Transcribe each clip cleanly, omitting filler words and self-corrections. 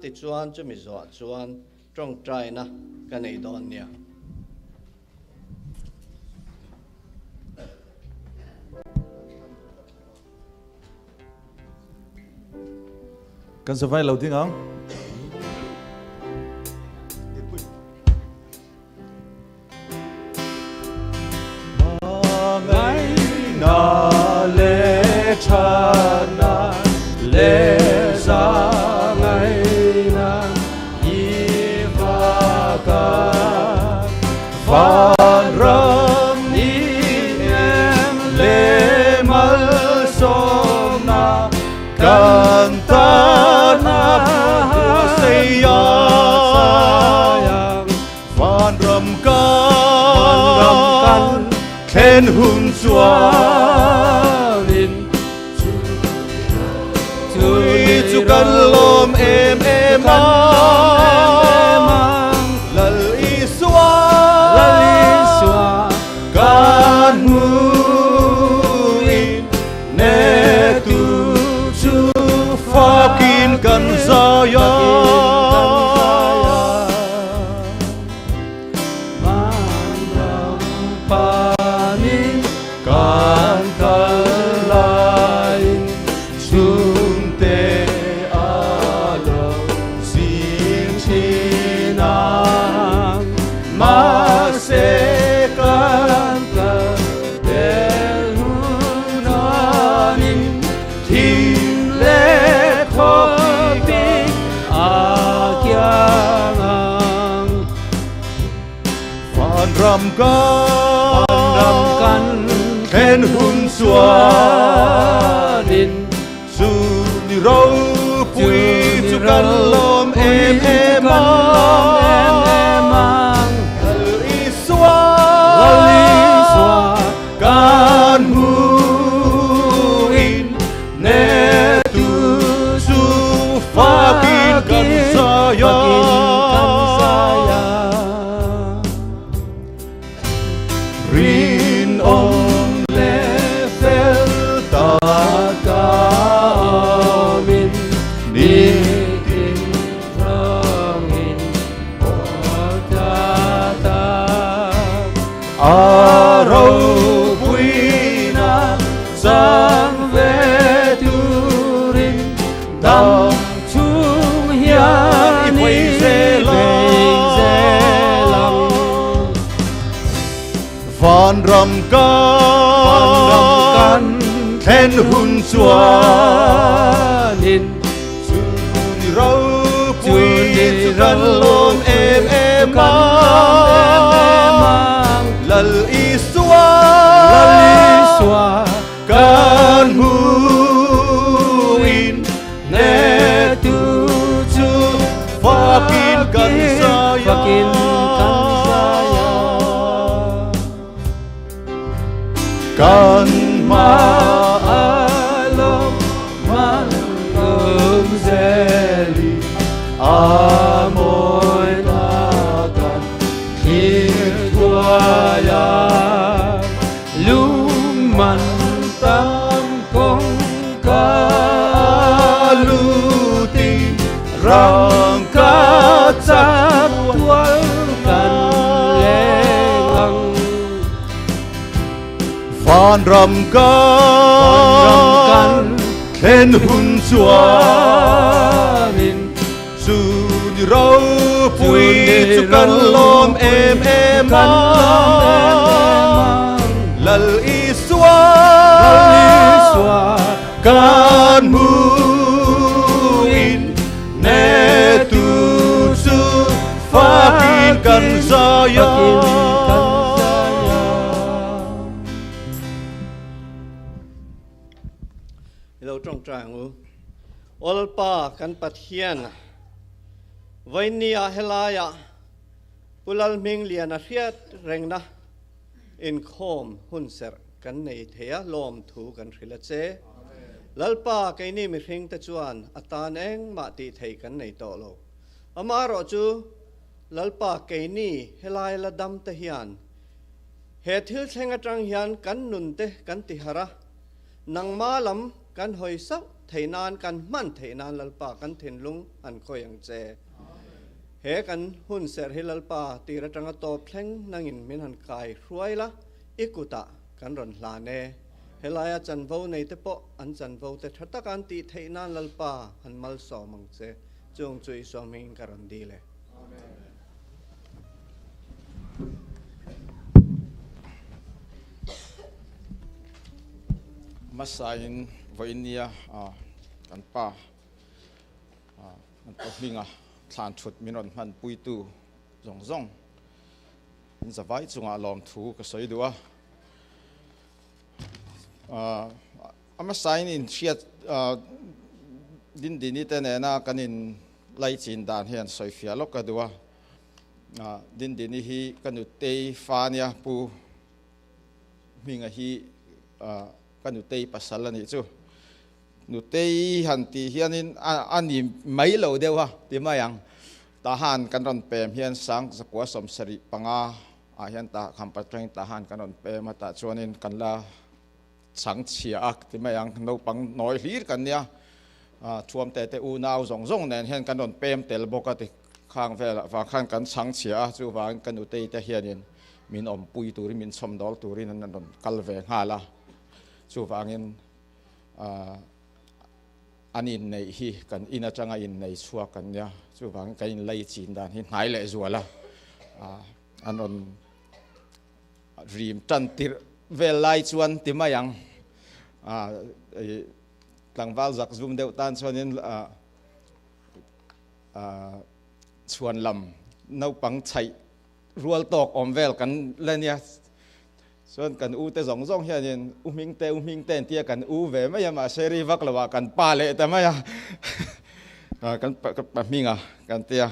Tichuan chumi zawh chuan tawngtaina ka nei dawn nia. Kan zavai lo ding ang. Na le tha na le za ngai na i va ka van ram ni em le mal som na kan ta na sei van ram kan thlen hun chuan in chui chu kan lawm em em ang Lal Isua Lal Isua kan hmuin ne tu chu fakin kan zaya. Van ram panin kan kal laiin chhungte a lo zing thin ang. Mahse kan kal tel hunanin thim leh khawpik a kiang ang. Van ram kan thlen hun chuanin chu ni ropui chu kan lawm em em ang. Lal Isua Lal Isua kan hmuin ne tu chu fakin kan zaya. Rin awm leh fel taka awmin nitin rawngin pawl ta a ropuina chang ve turin dam chung hian i vei zel ang. Van ram kan thlen hun chuanin chu ni ropui chu kan lawm em em ang. Lal Isua Lal Isua kan hmuin ne tu chu fakin kan zaya. Fakin kan zaya. Kan Maalom man kum zeli amoy takan thlir thuaya lung man tam kong ka lutin rang ka chak tual kan leng ang. Van ram kan thlen hun chuanin chu ni ropui chu kan lawm em em ang. Lal Isua Lal Isua kan hmuin ne tu chu fakin kan zaya. Fakin kan zaya. I lo tawngtai ang u. Awlpa kan Pathian Vainia helaia Pu Lalhmingliana hriat rengna inkhawm hunserh kan nei thei a, lawmthu kan hrilh a che. Lalpa keini mihringte chuan a tan engmah tih theih kan nei tawh lo. Amaherawhchu Lalpa keini helai la damte hian he thil thleng atang hian kan nunte kan ti harh a, nangma lam kan hawi sauh. theih nan kan hman theih nan Lalpa kan thinlung han khawih ang che. He kan hun serh hi Lalpa tir atanga tawp thleng nangin min han kai hruai la, i kutah kan rawn hlan e. Helaia chanvo nei te pawh an chanvo te tha taka an tih theih nan Lalpa han malsawm ang che. Chung chu Isua hmingin ka rawn dil e. Hmasain vawiin nia kan pa kan pa hminga thlan thut min rawn hmanpuitu zawng zawng in zavai chungah lawmthu ka sawi duh a. Hmasain inhriat Dindini te nena kan in laichin dan hian sawifiah lawk ka duh a. Dindini hi ka nutei fa nia Pu Hminga hi ka nutei pasal a nih chu. Nutei han tih hianin a ni mai lo deuh a ti mai ang. Tahan kan rawn pem hian sang zakua 75 ah hian tah Khampateng Tahan kan rawn pem a tah chuanin kan la chang chhia a ti mai ang. Naupang nawi hlir kan nia, Thuamte te unau zawng zawng nen hian kan rawn pem tel bawk a ti khang velah vang khan kan chang chhia a, chuvangin ka nutei te hianin min awmpui turin min chhawmdawl turin an rawn kal ve nghal a, chuvangin an inneih hi kan in atanga innei chhuak kan nia, chuvangin kan inlei chin dan hi hnai leh zual a, an rawn rim tan tirh vel lai chuan ti mai ang tlangval zak zum deuh tan chuanin chhuan lam naupang chhaih rual tawk awm vel kan la nia chuan kan u te zawng zawng hianin u hming te u hming te an tia kan u ve mai a mahse ri vak lo ah kan pa leh ta mai a kan pa hming a kan tia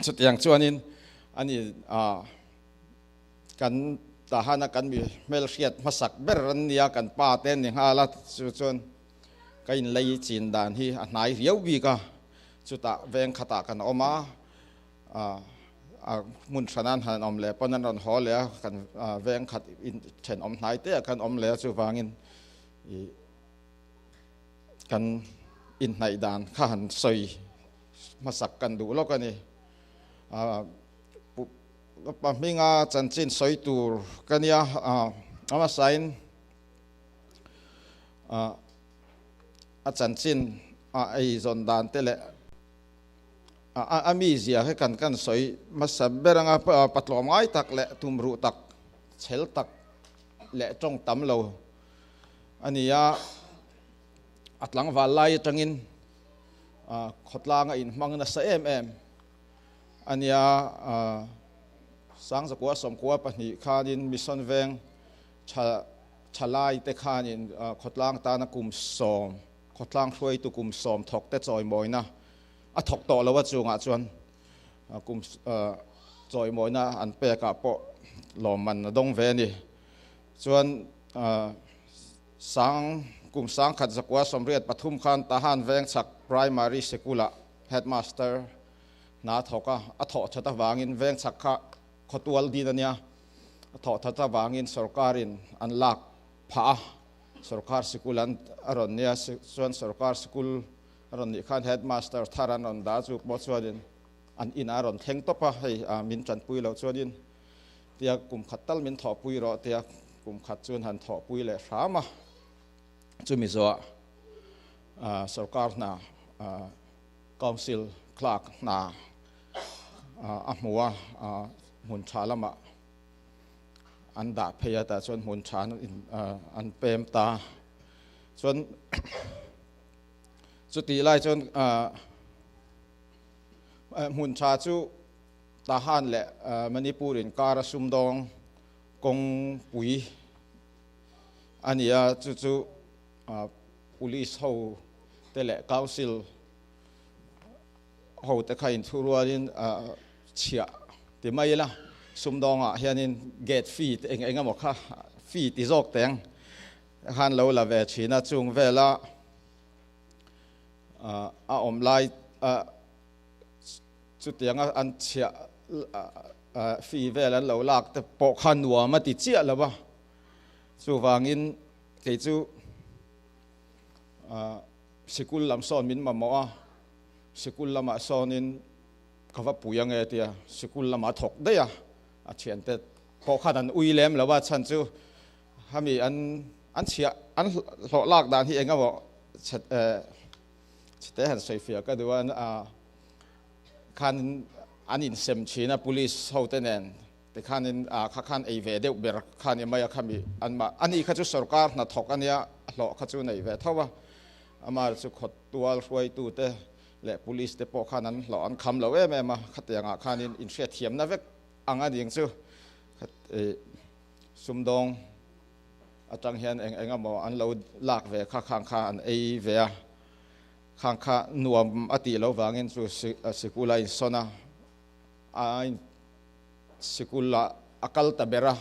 chutiang chuanin ani Kan tahana kan mi hmelhriat hmasak ber an nia, kan pa te an ni nghal a, chu chuan ka inlei chin dan hi a hnai riau bik a, chutah veng khatah kan awm a, a hmun hran an han awm leh pawn an rawn haw leh a, kan veng khat thenawm hnai te ah khan awm leh a, chuvangin ih kan inhnaih dan kha han sawi hmasak kan duh lawk a ni. Ka pa hminga chanchin sawi tur ka nia, a hmasain a chanchin a eizawn dan te leh a mizia hi kan kan sawi hmasa ber anga patlawm ngai tak leh tumruh tak, chhel tak leh tawng tam lo a ni a, a tlangval lai atangin khawtlang a inhmang nasa em em. A nia, Sangzakua 12 khanin Mission Veng tha thalai te khanin khawtlang tana kum sawm, khawtlang hruaitu kum sawm thawk te chawimawina a thawk tawh lo a chungah chuan kum chawimawina an pekah pawh lawmman a dawng ve a ni. Chuan Sang kum 1983 khan Tahan Vengchhak Primary Sikul-ah Headmaster hna thawk a, a thawh that avangin veng chhak kha khawtual din a nia, a thawh that avangin sorkarin an lak phah a, sorkar sikul an a rawn nia, chuan sorkar sikul a rawn nih khan headmaster thar an rawn dah chu pawh chuanin an inah a rawn thleng tawp a, hei min tanpui loh chuanin tia kum khat tal min thawhpui rawh tia kum khat chuan han thawhpui leh hram a, chumi zawhah sorkar hna Council clerk hna a hmu a, hmun tha lamah an dah phei a, tah chuan hmun tha an pem ta. Chuan chutih lai chuan hmun tha chu Tahan leh Manipur inkar a sumdawng kawngpui a ni a, chu chu Police ho te leh Council ho te kha inthu rualin chhiah ti mai ila, sumdawngah hianin gate fee te eng eng emaw kha fee ti zawk teng khan lo la ve thin a, chung vela a awm lai chutianga an chhiah fee vel an lo lak te pawh kha nuam a ti chiah lo a, chuvangin kei chu. Sikul lam sawn min mamawh a, sikul lamah sawnin ka va pui ange tia sikul lamah a thawk daih a, a thiante pawh khan an ui lem lo a, chhan chu hami an an chhiah an hlawh lak dan hi eng emaw chhe te han sawi fiah ka duh a, khan an insem thin a police ho te nen tikhanin kha khan ei ve deuh ber kha ni mai a khami an mah ani kha chu sorkar hnathawk ania hlawh kha chu nei ve tho a amah chu khawt tual hruaitu te leh police te pawh khan an hlawh an kham lo em em a khatiangah khanin inhriatthiamna vek ang a ning chu sumdawng atang hian eng eng emaw an lo lak ve kha khang kha an ei ve a khang kha nuam a tih loh vangin chu sikul a insawn a a sikul ah a kal ta ber a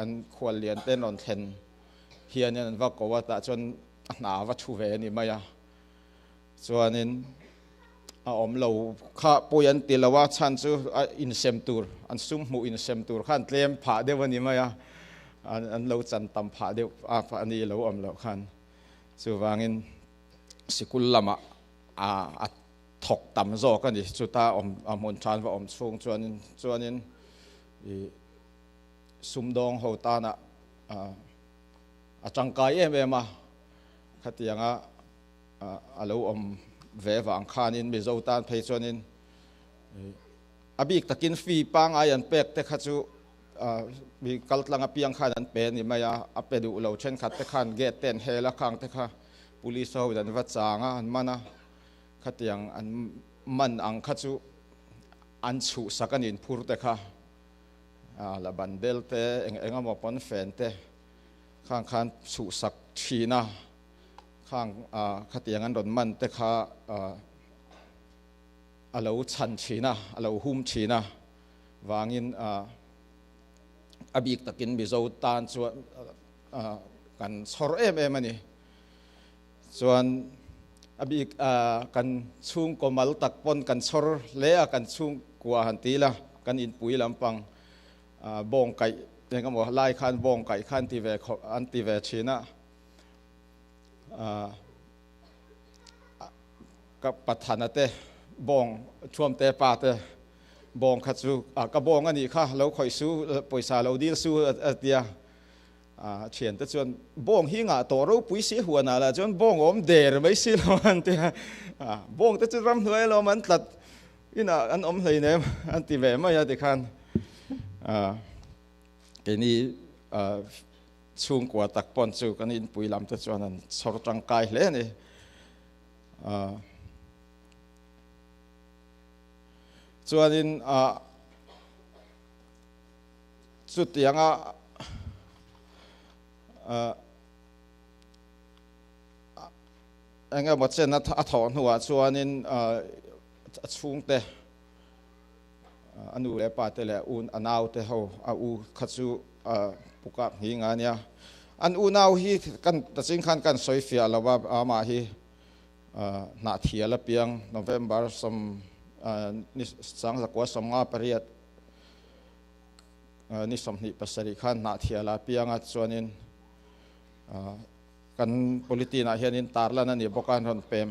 an khual lian te an rawn thlen hianin an va ko a tah chuan a hna a va thu ve a ni mai a chuanin a awm lo kha pawi an ti lo a chhan chu a insem tur an sum hmuh insem tur khan tlem phah deuh a ni mai a an lo chan tam phah deuh a a ni lo awm loh khan chuvangin sikul lamah a thawk tam zawk a ni. Chuta awm a hmun than va awm chhung chuanin chuanin ih sumdawng ho tana a tangkai em em a, khatianga a lo awm ve vang khanin Mizo tan phei chuanin a bik takin fee pangngai an pek te kha chu mi kaltlang apiang khan an pe a ni mai a, a pe duh lo thenkhat te khan gate te an hel a, khang te kha police ho in an va chang a, an man a, khatiang an man ang kha chu an chhuhsak a niin phur te kha la ban bel te eng eng emaw pawn fen te khang khan chhuhsak thin a, khang khatiang an rawn man te kha a lo chhan thin a, a lo hum thin a vangin a bik takin Mizo tan chuan kan chhawr em em a ni. Chuan a bik kan chhungkaw mal tak pawn kan chhawr hle a, kan chhungkua han ti ila kan inpui lampang bawng kaih eng emaw lai khan bawng kaih kha an ti ve khawp an ti ve thin a. Ka Pathana te bawng Thuamte pa te bawng kha chu ka bawng a nih kha lo khawih su pawisa lo dil su a tia a thiante chuan bawng hi ngah tawh ropui si huanah lah chuan bawng awm der mai si lo an tia bawng te chu ramhnuai alawm an tlat inah an awm hleinem an ti ve mai a tikhan keini Chhungkua tak pawn chu kan inpui lam te chuan an chhawr tangkai hle a ni. Chuanin chutianga eng emaw chen a thawh hnuah chuanin a chhungte A nu leh pa te leh un a nau te ho a u kha chu pukah nghing a nia. An unau hi kan taching khan kan sawi fiah lo a, amah hi Hnahthial apiang November sawm ni sangzakua 58 ni 27 khan Hnahthial apiang a chuanin kan politin ah hianin tarlan a ni bawk a, an rawn pem.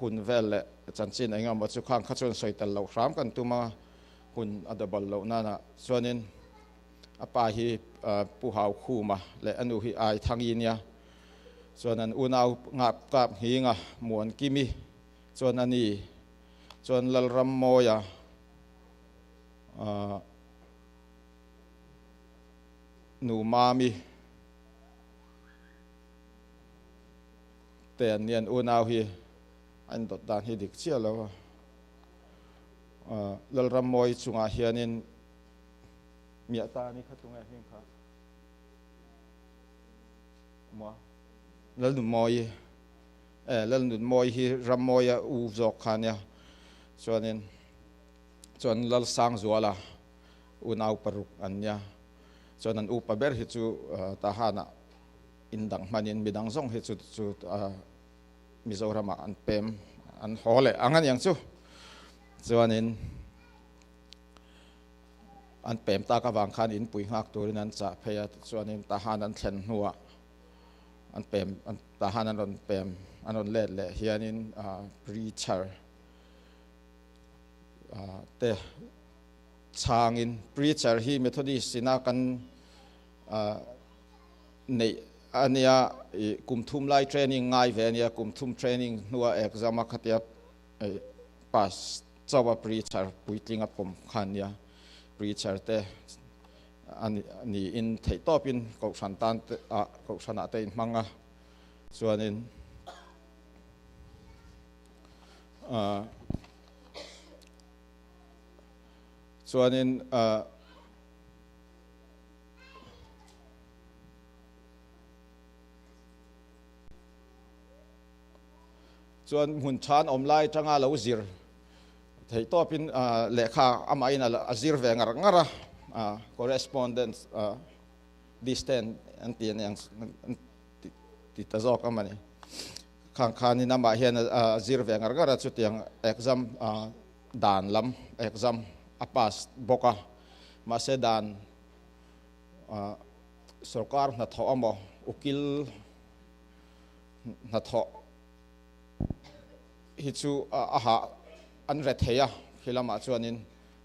Hun vel leh chanchin eng emaw chu khang kha chuan sawi tel loh hram kan tum a, hun a double loh nana chuanin a pa hi Pu Hau Khuma leh a nu hi Ai Thangi nia chuan an unau ngap kap nghinga Muan Kimi chuan a ni chuan Lalrammawia nu Mami Te an nian unau hi a indawt dan hi dik chiah lo a, Lalrammawi chungah hianin Miahtani kha tunge hming kha maw Lalnunmawi e Lalnunmawi hi Rammawia u zawk kha ania chuanin chuan Lalsangzuala unau paruk an nia chuan an upa ber hi chu Tahanah In dang hmanin midang zawng hi chu chu Mizoramah an pem an haw leh ang aniang chu. Chuanin an pem tak avang khan inpui nghak turin an chah phei a, tichuanin Tahan an thlen hnuah an pem Tahan an rawn pem an rawn let leh hianin preacher te chhangin preacher hi Methodist ina kan neih a nia ih kum thum lai training ngai ve a nia kum thum training hnua exam a khatia pass chauh a preacher puitling a pawm kha a nia preacher te a niin theih tawpin kohhran tan te ah kohhranah te inhmang a chuanin ah chuanin ah. Chuan hmun than awm lai atanga lo zir theih tawpin lehkha amahin a zir ve ngar ngar a, correspondence distance an ti aniang ti ta zawk a mani. Khang khanin amah hian a zir ve ngar ngar a, chutiang exam dan lam exam a pass bawk a, mahse dan sorkar hnathawh amaw ukil hnathawh hi chu a hah an re thei a, khi lamah chuanin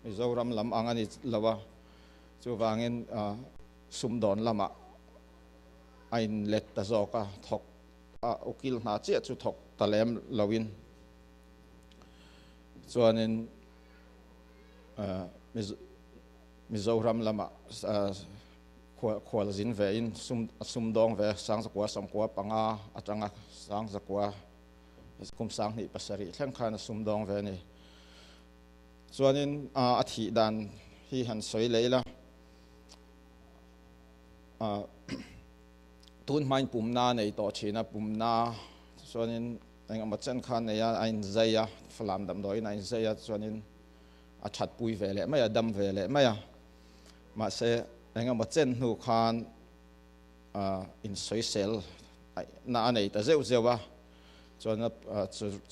Mizoram lam ang a ni lo a, chuvangin sumdawn lamah a inlet ta zawk a, thawk a ukil hna chiah chu thawk ta lem loin chuanin Mizoram lamah khual zin ve in a sumdawng ve Sangzakua sawmkua panga atanga Sangzakua kum sanghnih pasarih thleng khan a sumdawng ve a ni. Chuanin a thih dan hi han sawi leh ila, tun hmain pumna nei tawh thin a, pumna chuanin engemaw chen khan nei a, a inzai a, Falam damdawiin a inzai a, chuanin a that pui ve leh mai a, dam ve leh mai a. Mahse, engemaw chen hnu khan insawisel na a nei ta zeuh zeuh a, chuan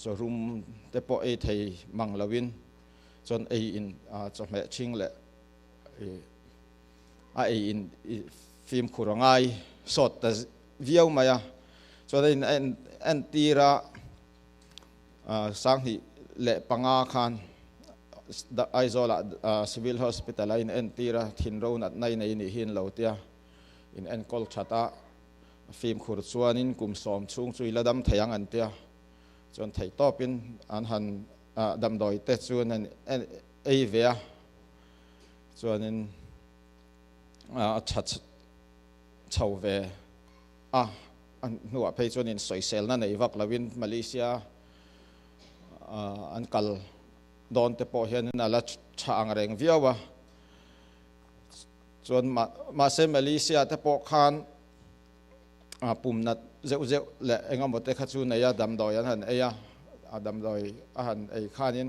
chaw rum te pawh ei thei mang loin chuan ei in chawhmeh ṭhing leh a ei in fimkhur a ngai sawt ta viau mai a. Chuan a in entir a. Sanghnih leh panga khan Aizawlah Civil Hospital a in entir a, thinro natna i nei nih hi in lo tia in enkawl that a, fimkhur chuanin kum sawm chhung chu i la dam thei ang an tia, chuan theih tawpin an han damdawi te chu an han ei ve a, chuanin a tha chho ve a. A hnuah phei chuan insawiselna nei vak loin Malaysia an kal dawn te pawh hianin a la tha ang reng viau a. Chuan mahse Malaysia te pawh khan pum nat zeuh zeuh leh eng emaw te kha chu nei a, damdawi an han ei a, a damdawi a han ei khanin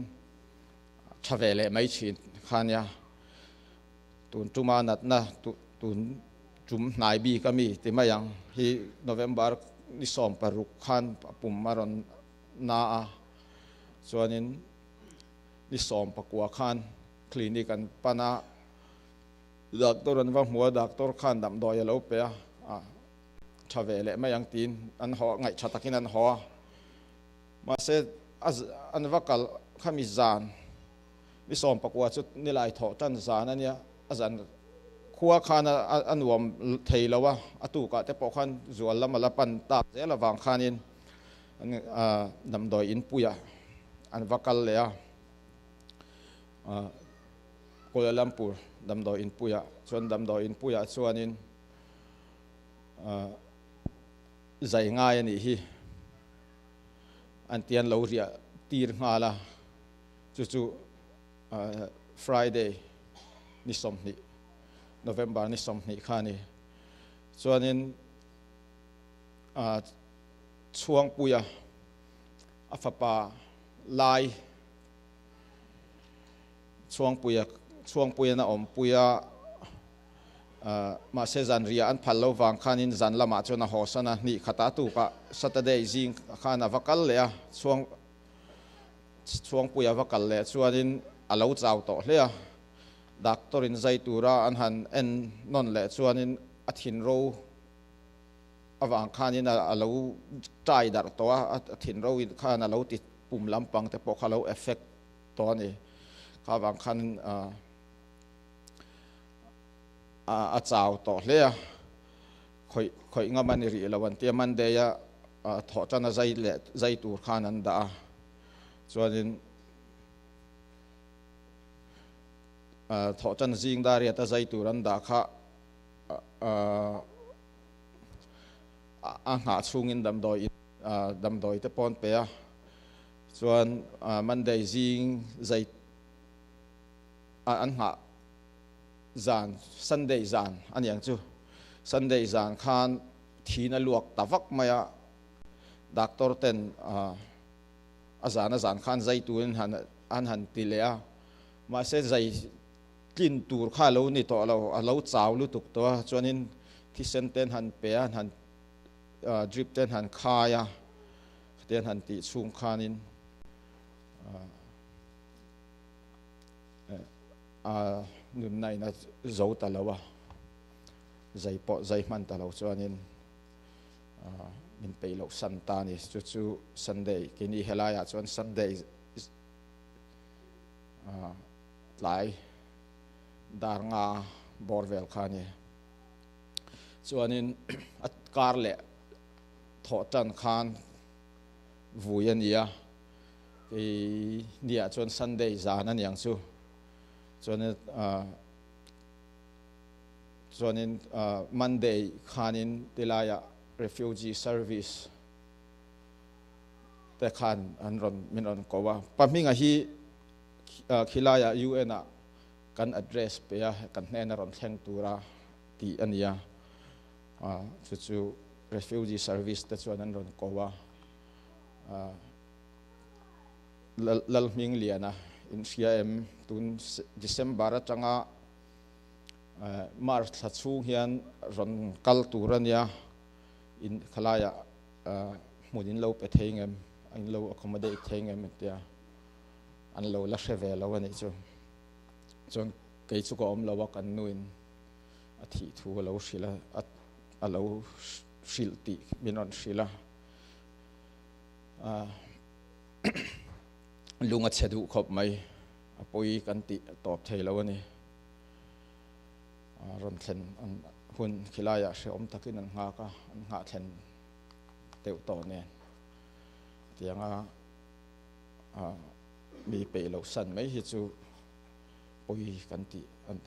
tha ve leh mai thin kha nia. Tun tuma natna tun tum hnai bik a mi ti mai ang hi November ni 16 khan a pum a rawn na a, chuanin ni 19 khan clinic an pan a, doctor an va hmu a, doctor khan damdawi a lo pe a, tha ve leh mai ang tiin an haw ngaih tha takin an haw a, mahse an va kal khami zan Ni 19 chu nilai thawh tan zan a nia, a zan khua khan a nuam thei lo a, a tukah te pawh khan zual lam a la pan tak zel avang khanin damdawi inpuiah an va kal leh a, Kuala Lumpur damdawi inpuiah chuan damdawi inpuiah chuanin zai ngai a nih hi an ti an lo riah tir nghal a. Chu chu Friday ni 20, November ni 20 kha a ni. Chuanin Chhuangpuia a fapa lai Chhuangpuia Chhuangpuian a awmpuia mahse zanriah an phal lo vang khanin zan lamah chuan a hawsan a, hnih khatah a tukah Saturday zing khan a va kal leh a, Chhuang Chhuangpuia va kal leh chuanin a lo chau tawh hle a, doctor in zai tura an han en nawn leh chuanin a thinro Avang khanin a lo tai dar to a thin ro in khan a lo ti pum lampang te pawh kha lo effect to ani kha wang khan a chau to hle a khoi khoi nga mani ri lo an tia Monday a tho chana zai le zai tur khan an da chuanin tho chan jing dar ya ta zai tur an da kha a ngha chungin damdoi damdoi te pon pe a chuan Monday jing zai an ngha zan Sunday zan aniang chu Sunday zan khan thina luak tawak maya doctor ten a zan khan zai tuin han an han ti le a ma se zai tlin tur kha lo ni to lo a lo chaw lu tuk to chuanin thi sen ten han pe an han drip ten han khaya ten han ti chung khanin a nun nai na zo ta lo a zai po zai man ta lo chuanin min pe lo san ta ni chu chu Sunday kini helaya chuan Sunday lai dar nga borvel khani chuanin at kar le tho tan khan vuya nia ki nia chuan Sunday zan an yang chu chuanin chuanin Monday khanin tilaya refugee service te khan an ron min ron kowa paminga hi khilaya UN a kan address pe a kan hnen a ron thleng tura ti ania chu chu refugee service te chuan an ron kowa lal ming liana in hria em tun December atanga March thla chhung hian ron kal tur ania in khalaya hmun in lo pe thei ngem in lo accommodate thei ngem tia an lo la hre ve lo ani chu chuan kei chu ka awm lo a kan nuin a thi thu a lo hrila a lo hril ti min rawn hrila lunga che du khop mai a pui kan ti tawp thei lo ani ron thlen an hun khilaya hre awm takin an ngha ka an ngha thlen teuh tawh nen tianga mi pe lo san mai hi chu pui kan ti an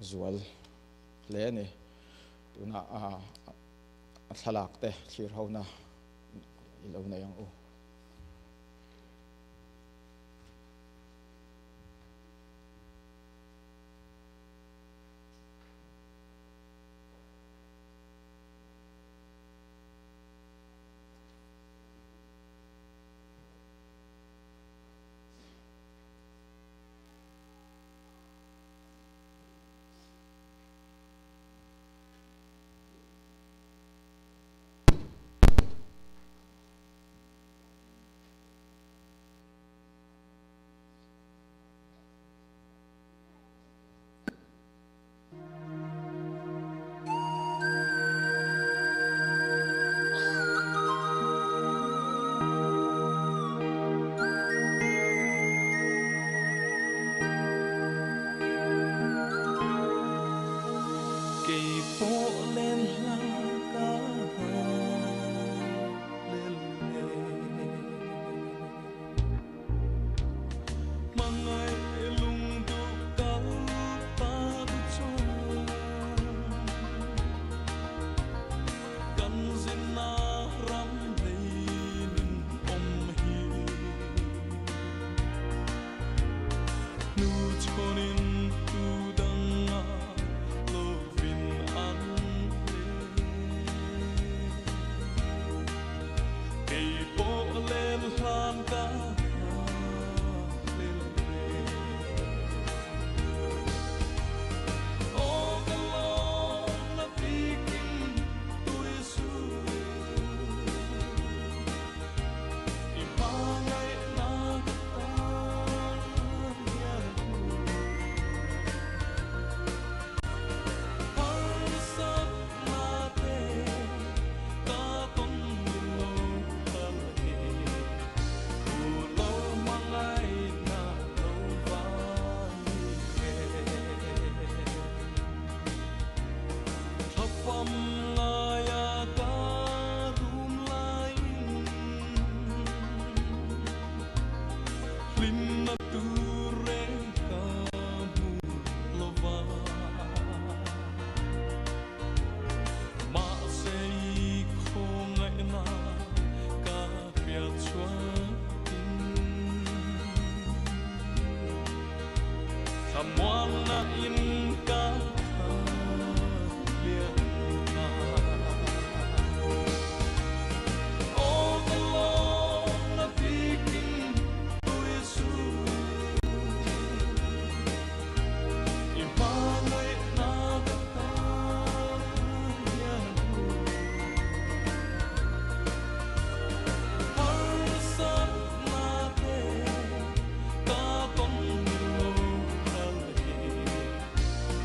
zual hle ani tuna a thlalak te thlir ho na ilo nei ang u. Thlamuanna in ka thanglian ta. Aw ka lawm a bikin tui su i hmangaihna ka tan hian hu. Harsatna te ka tawn lo kal hi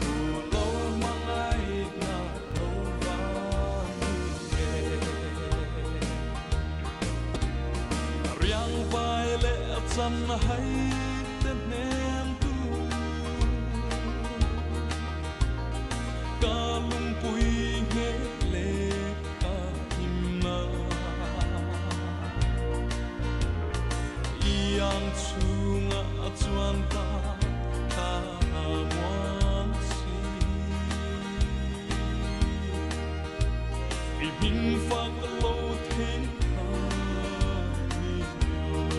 tu lo hmangaihna lo va ni e. Riang vai leh chan hai te hnem tu ka lungpui nge leh ka himna. Iang chhunga chuan ka ta muang si. I hming fak lo thei ka ni lo.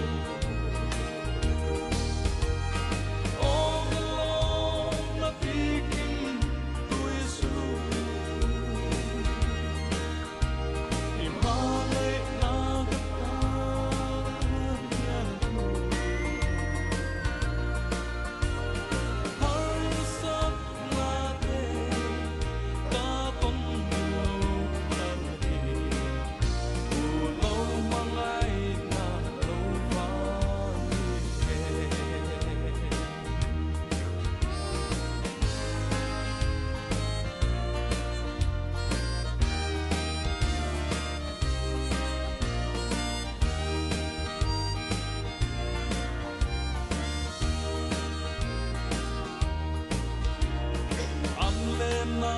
Aw ka lawm a bikin tui su i hmangaihna ka tan hian hu. Harsatna te ka tawn lo kal hi tu lo hmangaihna lo va ni e. An lenna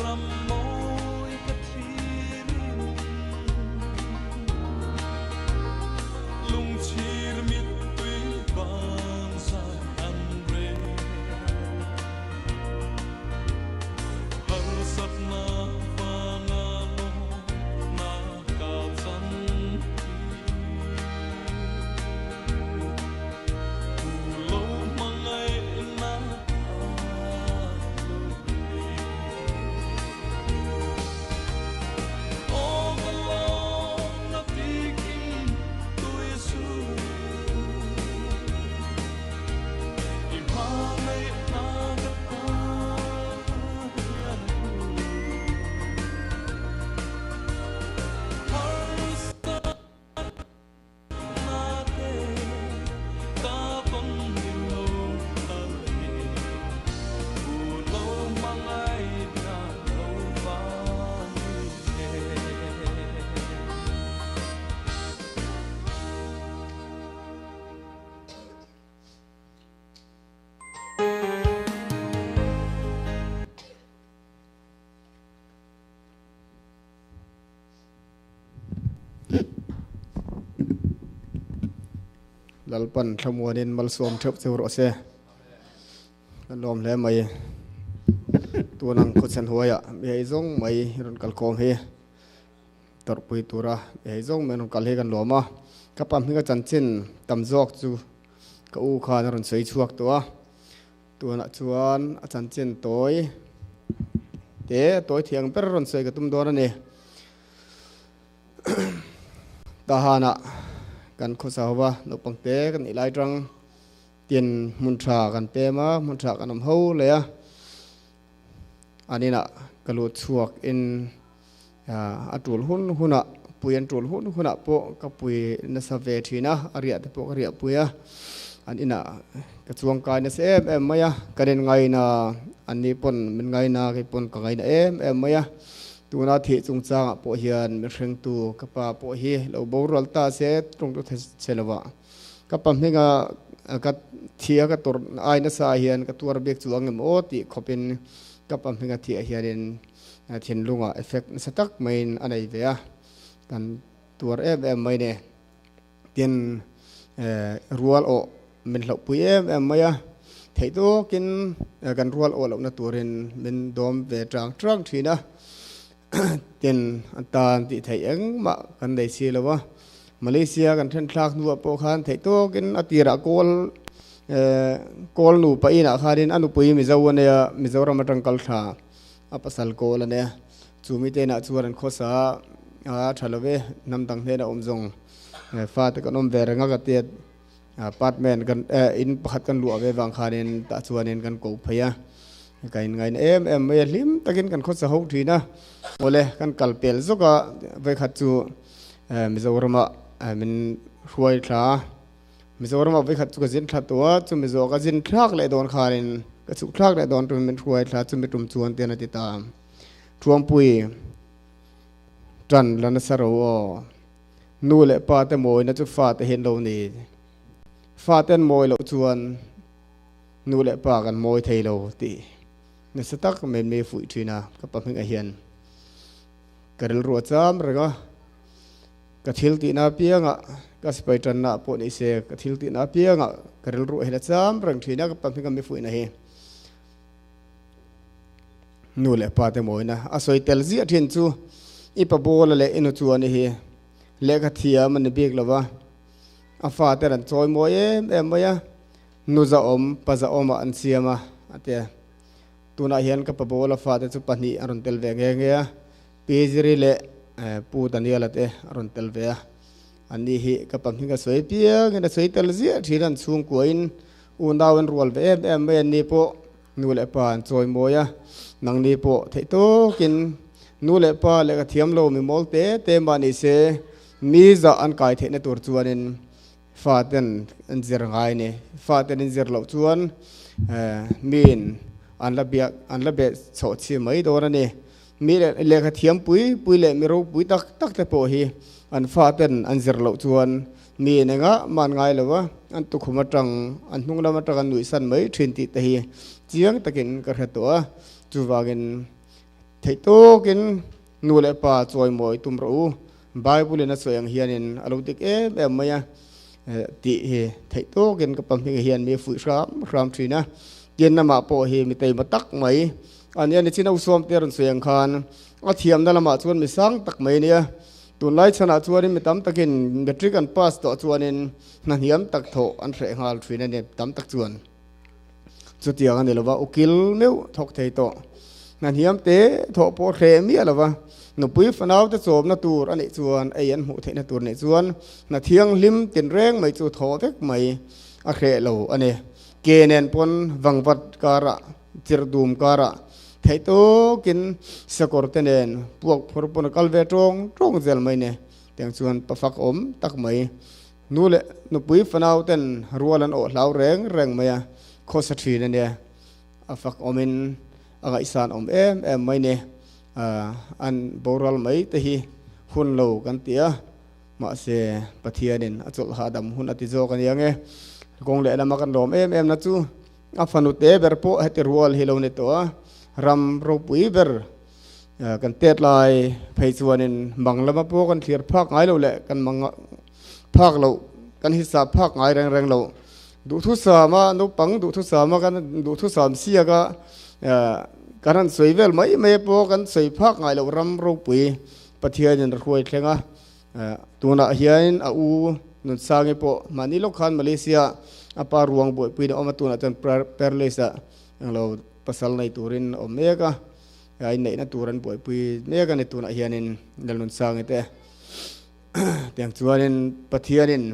ram mawi ka thlirin lungchhir mittui vang zai an rel. Harsatna vanga lawmna ka chan hi tu lo hmangaihna a lo ni. Aw ka lawm a bikin tui su i hmangaihna ka tan hian hu. Harsatna te ka tawn ni lo kal hi tu lo hmangaihna lo va ni e. Lalpan thlamuanin malsawm theuh cheu rawh se. Kan lawm hle mai. Tun ang khawchhan huaiah mi hei zawng mai rawn kalkhawm hi tawrhpui tura mi hei zawng mai rawn kal hi kan lawm a. Ka pa hminga chanchin tam zawk chu ka u khan a rawn sawi chhuak tawh a. Tunah chuan a chanchin tawi te tawi thiang ber rawn sawi ka tum dawn a ni. Tahanah kan khawsa ho va, naupang te kan nih lai tang tin hmun tha kan pem a, hmun tha kan awm ho leh a. An inah ka lut chhuak in a tul hun hunah pui an tul hun hunah pawh ka pui nasa ve thin a, a riah te pawh ka riah pui a. An inah ka chuang kai nasa em em mai a, kan in ngaina an ni pawn min ngaina kei pawn ka ngaina em em mai a. Tuna thih chungchangah pawh hian min hrengtu ka pa pawh hi lo borual ta se tawngtu che lo ah ka pa hminga ka thih a ka tawrh ai nasa ah hian ka tuar bik chu ang em aw tih khawpin ka pa hminga thih ah hianin thinlungah effect nasa tak maiin a nei ve a, kan tuar em em mai ni. Tin, rual awh min hlauhpui em em mai a, theih tawkin kan rual awh lohna turin min dawm ve chang chang thin a. Tin, an tan tih theih engmah kan nei si lo a. Malaysia kan then thlak hnuah pawh khan theih tawkin a tirah kawl Kawl nupa inah khanin a nupui Mizo a nei a, Mizoram atang kal thla a pasal kawl a nei a. Chu mite inah chuan an khawsa a, a tha lo ve, hnam dang hnena awm zawng fate kan awm ve reng a ka tia apartment kan in pakhat kan luah ve vang khanin tah chuanin kan ko phei a. Ka inngaina em em mai a, hlim takin kan khawsa ho thin a. Awle kan kal pel zawk a, vawikhat chu Mizoramah min hruai thla a. Mizoramah vawikhat chu ka zin thla tawh a, chumi zawh ka zin thlak leh dawn khanin ka chhuk thlak leh dawn tum min hruai thla chumi tum chuan tian a ti ta. Thuampui tan la nasa ro aw. Nu leh pa te mawina chu fa te hian lo ni. Fa ten mawi loh chuan nu leh pa kan mawi thei lo tih nasa tak mai mi fuih thin a ka pa hmingah hian ka rilru a cham reng a. Ka thil tihna apiangah ka sipai tanna pawh ni se ka thil tihna apiangah ka rilru a hel a cham reng thin a ka pa hming a mi fuihna hi nu leh pa te mawina a sawi tel ziah thin chu i pa bawla leh i nu chuan i hi lehkha thiam a ni bik lo va a fa te an chawi mawi em em mai a nu zahawm pa zahawmah an siam a a ti a tunah hian ka pa bawla fate chu pahnih a rawn tel ve nghe nghe a. Pi Ziri leh Pu Daniela te a rawn tel ve a, anni hi ka pa hming a sawi piangin a sawi tel ziah thin an chhungkuain unau an rual ve em em mai anni pawh nu leh pa an chawi mawi a, nangni pawh theih tawkin nu leh pa lehkha thiam lo mi mawl te te mah ni se mi zah an kai theihna tur chuanin faten an zir ngai a ni. Faten an zir loh chuan miin an la biak an la beh chhoh chhi mai dawn a ni. Mi lehkha thiam pui pui leh mi ropui tak tak te pawh hi an faten an zir loh chuan mi in engah mah an ngai lo a, an tukhum atang an hnung lam atang an nuihsan mai thin tih te hi chiang takin ka hre tawh a. Chuvangin theih tawkin nu leh pa chawimawi tum rawh u, Bible in a sawi ang hianin a lo dik em em mai a tih hi theih tawkin ka pahnih hian mi fuih hram hram thin a. Tin lamah pawh hi mi taima tak mai A nia ni chin a usawm te rawn sawi ang khan a thiamna lamah chuan mi sang tak mai a nia. Tunlai chhanah chuanin mi tam takin matric an pass tawh chuanin hna hniam tak thawh an hreh nghal thin a ni tam tak chuan. Chutiang a ni lova ukil meuh thawk thei tawh. Hna hniam te thawh pawh hreh miah lova nupui fanau te chawmna tur a nih chuan ei an hmuh theihna tur nih chuan hna thianghlim tinreng mai chu thawh vek mai a hreh lo a ni. Ke nen pawn vangvat karah Chirh dum karah theih tawkin sakawr te nen puak phur pawn a kal ve tawng tawng zel mai ni. Tiang chuan pafak awm tak mai. Nu leh nupui fanau ten rual an awh hlau reng reng mai a, khawsa thin a nia. A fak awmin a ngaihsan awm em em mai ni. An boral mai te hi hun lo kan ti a, mahse Pathianin a chawlh hahdam hun a ti zawk a nia nge. Kawng leh lama kan lawm em em na chu. A fanu te ber pawh heti rual hi lo ni tawh a, ram ropui ber kan tet lai phei chuanin mang lama pawh kan thlir phak ngai lo leh kan mang phak loh, kan hisap phak ngai reng reng lo. Duhthusam a, naupang duhthusam a, kan duhthusam siak a, kan han sawi vel mai mai pawh kan sawi phak ngai loh ram ropui Pathianin a hruai thleng a. Tunah hian a u Nunsangi pawh mahni lawk khan Malaysia a pa ruang buaipuiin a awm a, tunah chuan Perlis ah englo pasal nei turin a awm mek a, a inneihna tur an buaipui mek a ni tunah hianin Lal Nunsangi te. Tiang chuanin Pathianin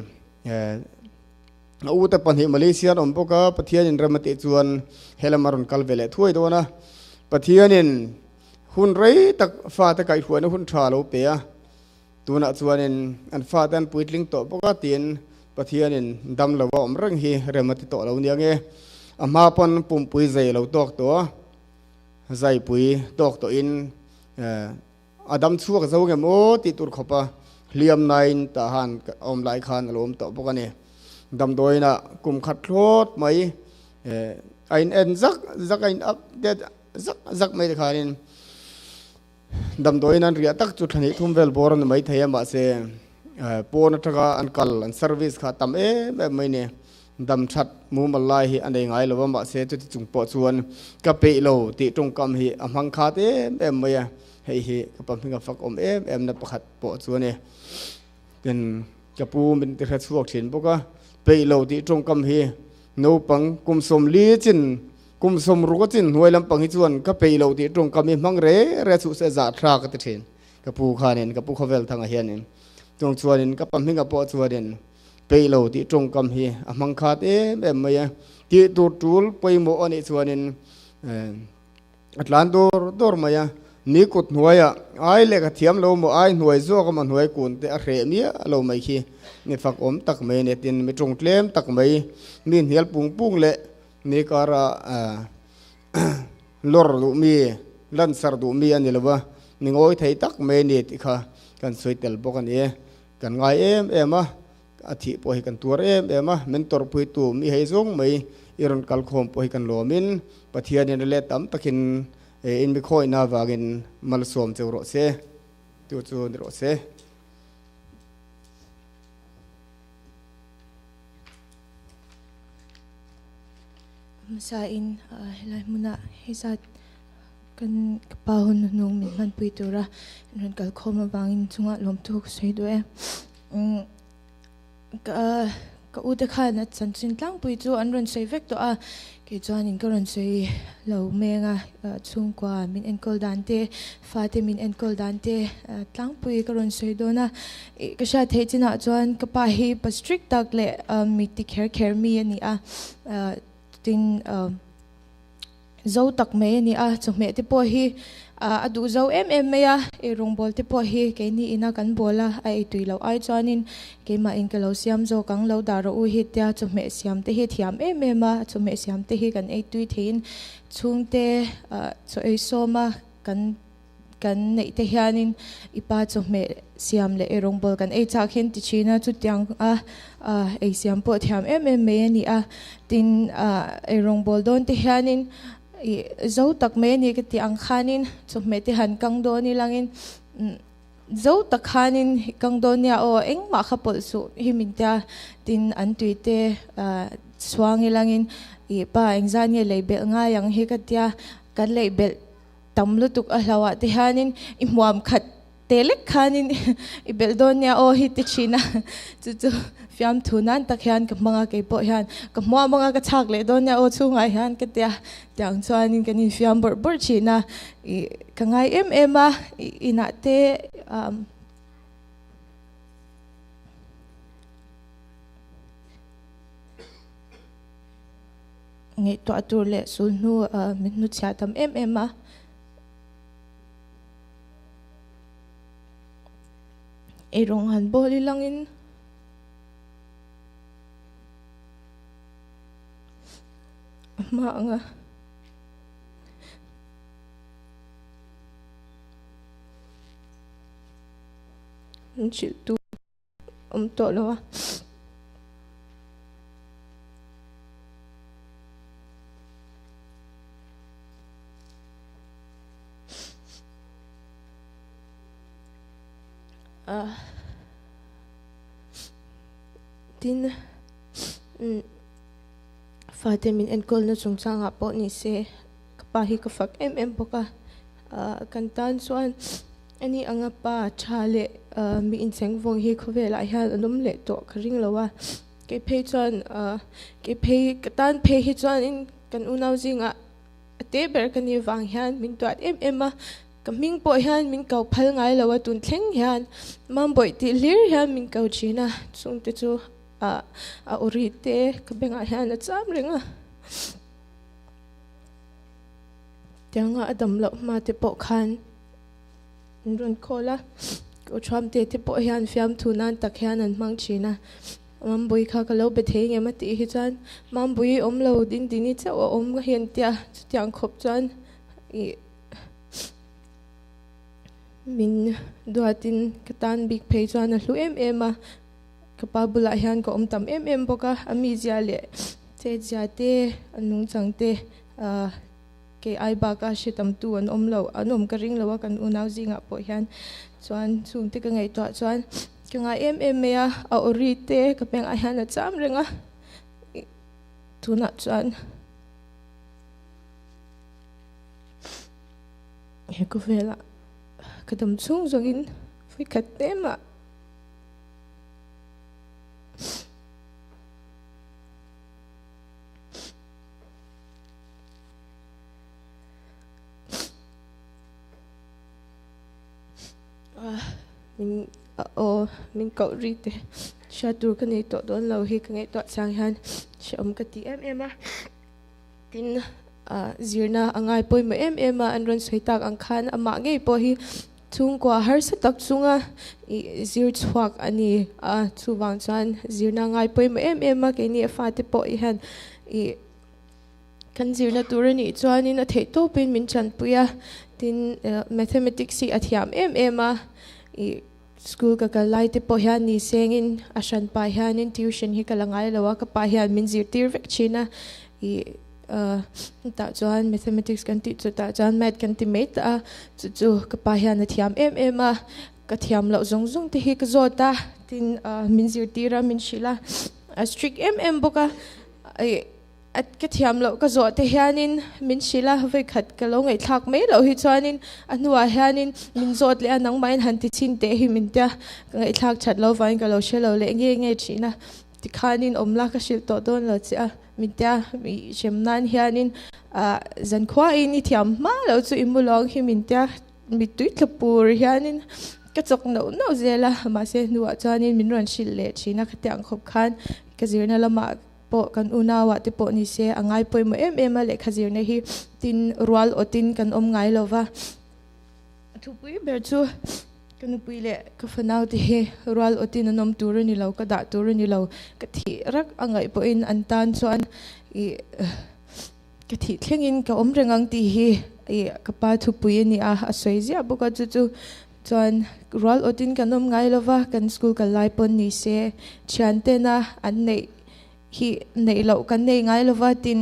a u te pahnih Malaysia an awm bawk a, Pathianin rem a tih chuan helam a rawn kal ve leh thuai dawn a, Pathianin Hun rei tak fate kaihhruaina hun tha lo pe a, tunah chuanin an fate an puitling tawh bawk a tiin Pathianin dam lo a awm reng hi rem a ti tawh lo nia nge. A hma pawn pumpui zai lo tawk tawh a, zaipui tawk tawhin a dam chhuak zo ngem aw tih tur khawpa hliam nain tah han awm lai khan a lo awm tawh bawk a ni. Damdawiinah kum khat thlawt mai a in en zak zak a in update Zak zak mai te khanin damdawiin an riah tak chu thlahnih thum vel bawr a ni mai thei a, mahse pawn atanga an kal an service kha a tam em em mai ni. Dam that mumal lai hi a nei ngai lo a, mahse chuti chung pawh chuan ka peih lo tih tawngkam hi a hmang khat em em mai a, hei hi ka pa hminga fak awm em em na pakhat pawh chu a ni. Tin, ka pu min ti hre chhuak thin bawk a, peih lo tih tawngkam hi. Naupang kum 40 chin kum 60 a chin hnuai lampang hi chuan ka peih lo tih tawngkam hi hmang re re chhuh se zah tha ka ti thin. Ka pu khanin ka pu khawvel thangah hianin chuang chuanin ka pa hmingah pawh chuanin peih lo tih tawngkam hi a hmang khat em em mai a. Tih tur tul pawimawh a nih chuanin a tlan dawr dawr mai a. Ni kut hnuaiah ai leh ka thiam lo maw ai hnuai zawk emaw hnuai kun te a hreh miah lo mai khi mi fak awm tak mai a ni. Tin, mi tawng tlem tak mai, mi hnial pung pung leh mi kara lawr duh mi, lansar duh mi a ni lo va, mi ngawi thei tak mai a ni tih kha kan sawi tel bawk a ni e. Kan ngai em em a, a thih pawh hi kan tuar em em a, min tawrhpuitu mi hei zawng mai i rawn kal khawm pawh hi kan lawmin Pathianin a let tam takin in mi khawihna avangin malsawm cheu rawh se, chu chu ni rawh se. Hmasa in helai hmuna hei zat kan ka pa hun hnung min hmanpui tura in rawn kal khawm avangin chungah lawmthu ka sawi duh e. Ka ka u te khan a chanchin tlangpui chu an rawn sawi vek tawh a, kei chuanin ka rawn sawi lo meng a, chhungkua min enkawl dan te, fate min enkawl dan te tlangpui ka rawn sawi dawn a. Ka hriat theih chinah chuan ka pa hi pa strict tak leh mi ti kher kher mi a ni a, tin zo tak mai a ni a, chawhmeh te pawh hi a duh zo em em mai a, eirawngbawl te pawh hi keini ina kan bawl a, a eitui loh ai chuanin keimahin ka lo siam zawk ang, lo dah rawh u hi tia chawhmeh siam te hi a thiam em em a, chawhmeh siam te hi kan eitui theiin chhungte chaw ei sawm a kan Kan neih te hianin i pa chawhmeh siam leh ei rawngbawl kan ei chak hian ti thin a, chutiang a ei siam pawh thiam em em mai a ni a. Tin, ei rawngbawl dawn te hianin i zo tak mai a ni ka tih ang khanin chawhmeh te han kang dawn ilangin zo tak khanin kang dawn nia aw engmah kha pawlh suh hi min tia. Tin, an tui te chhuang ilangin i pa engzah nge lei belh ngai ang hi ka tia, kan lei belh Tam lutuk a hlauh ah te hianin i hmuam khat te lek khanin i belh dawn nia aw hi ti thin a, chu chu fiamthu nan tak hian ka hmang a, kei pawh hian ka hmuam anga ka chhak leh dawn nia aw chhungah hian ka tia, tiang chuanin kan infiam bawrh bawrh thin a, ih ka ngai em em a, ih inah te umm. Ngaihtuah tur leh sul hnu min hnuchhiah tam em em a. Eirawng han bawl i langin a hma ang a. Min hrilh tu. Awm tawh lo a. Tin, fate min enkawlna chungchangah pawh ni se ka pa hi ka fak em em bawk a. Kan tan chuan Ani anga pa tha leh mi incheng vawng hi khawvelah hian an awm leh tawh ka ring lo a, kei phei chuan kei phei ka tan phei hi chuanin kan unau zingah a te ber ka nih vang hian min tuat em em a, ka hming pawh hian min ko phal ngai lo a tun thleng hian Mambawih tih hlir hian min ko thin a, chungte chu a awri te ka bengah hian a cham reng a. Tianga a dam loh hma te pawh khan an rawn call a, ko Thuam te te pawh hian fiamthu nan tak hian an hmang thin a, Mambui kha ka lo be thei ngem a tih hi chuan Mambui i awm lo ding dini chauh a awm hi an tia, chutiang khawp chuan ih min duatin ka tan bik phei chuan a hlu em em a, ka pa bulah hian ka awm tam em em bawk a, a mizia leh chetzia te a nungchang te ahh. Kei ai baka hre tamtu an awm lo, an awm ka ring lo a kan unau zingah pawh hian chuan chungte ka ngaihtuah chuan ka ngai em em mai a, a awri te ka pengah hian a cham reng a, tunah chuan he khawvelah ka dam chhung zawngin vawikhat te mah. Min aw min koh ri te hriat tur ka nei tawh dawn lo hi ka ngaihtuah chiang hian hrehawm ka ti em em a. Tin, zirna a ngai pawimawh em em a, an rawn sawi tak ang khan amah ngei pawh hi chhungkua harsa tak chunga ih zir chhuak a ni a, chuvang chuan zirna a ngai pawimawh em em a, keini a fate pawh hian ih Kan zirna tur a nih chuanin a theih tawpin min chanpui a, tin Mathematics hi a thiam em em a, ih school ka kal lai te pawh hian ni sengin a hran pah hianin tuition hi ka la ngai lo a, ka pa hian min zirtir vek thin a, ih tah chuan Mathematics kan tih chu tah chuan Math kan ti mai ta a, chu chu ka pa hian a thiam em em a, ka thiam loh zawng zawng te hi ka zawt a, tin min zirtir a min hrilh a, a strict em em bawk a, ih. A ka thiam loh ka zawh te hianin min hrilh a, vawikhat ka lo ngaihthlak mai loh hi chuanin a hnuah hianin min zawt leh a, nangmahin han ti chhin teh hi min tia, ka ngaihthlak that lo vangin ka lo hre lo leh nge nge thin a, tikhanin awm la ka hrilh tawh dawn lo che a min tia, mi hrem nan hianin ah zankhuain i thiam hma loh chu i mu lawng hi min tia, mittui tla pur hianin ka chawk nauh nauh zel a, mahse hnuah chuanin min rawn hrilh leh thin a, khatiang khawp khan ka zirna lamah pawh kan unauah te pawh ni se a ngai pawimawh em em a, lehkha zirna hi tin rual awtin kan awm ngai lo va. A thupui ber chu ka nupui leh ka fanau te hi rual awtin an awm tur a ni lo, ka dah tur a ni lo, ka thih rak a ngaih pawhin an tan chuan ih ka thih thlengin ka awm reng ang tih hi ih ka pa thupui a ni a, a sawi ziah bawk a chu chu chuan rual awtin kan awm ngai lo va, kan school kal lai pawn ni se thiantena an neih hi neih loh kan nei ngai lova tin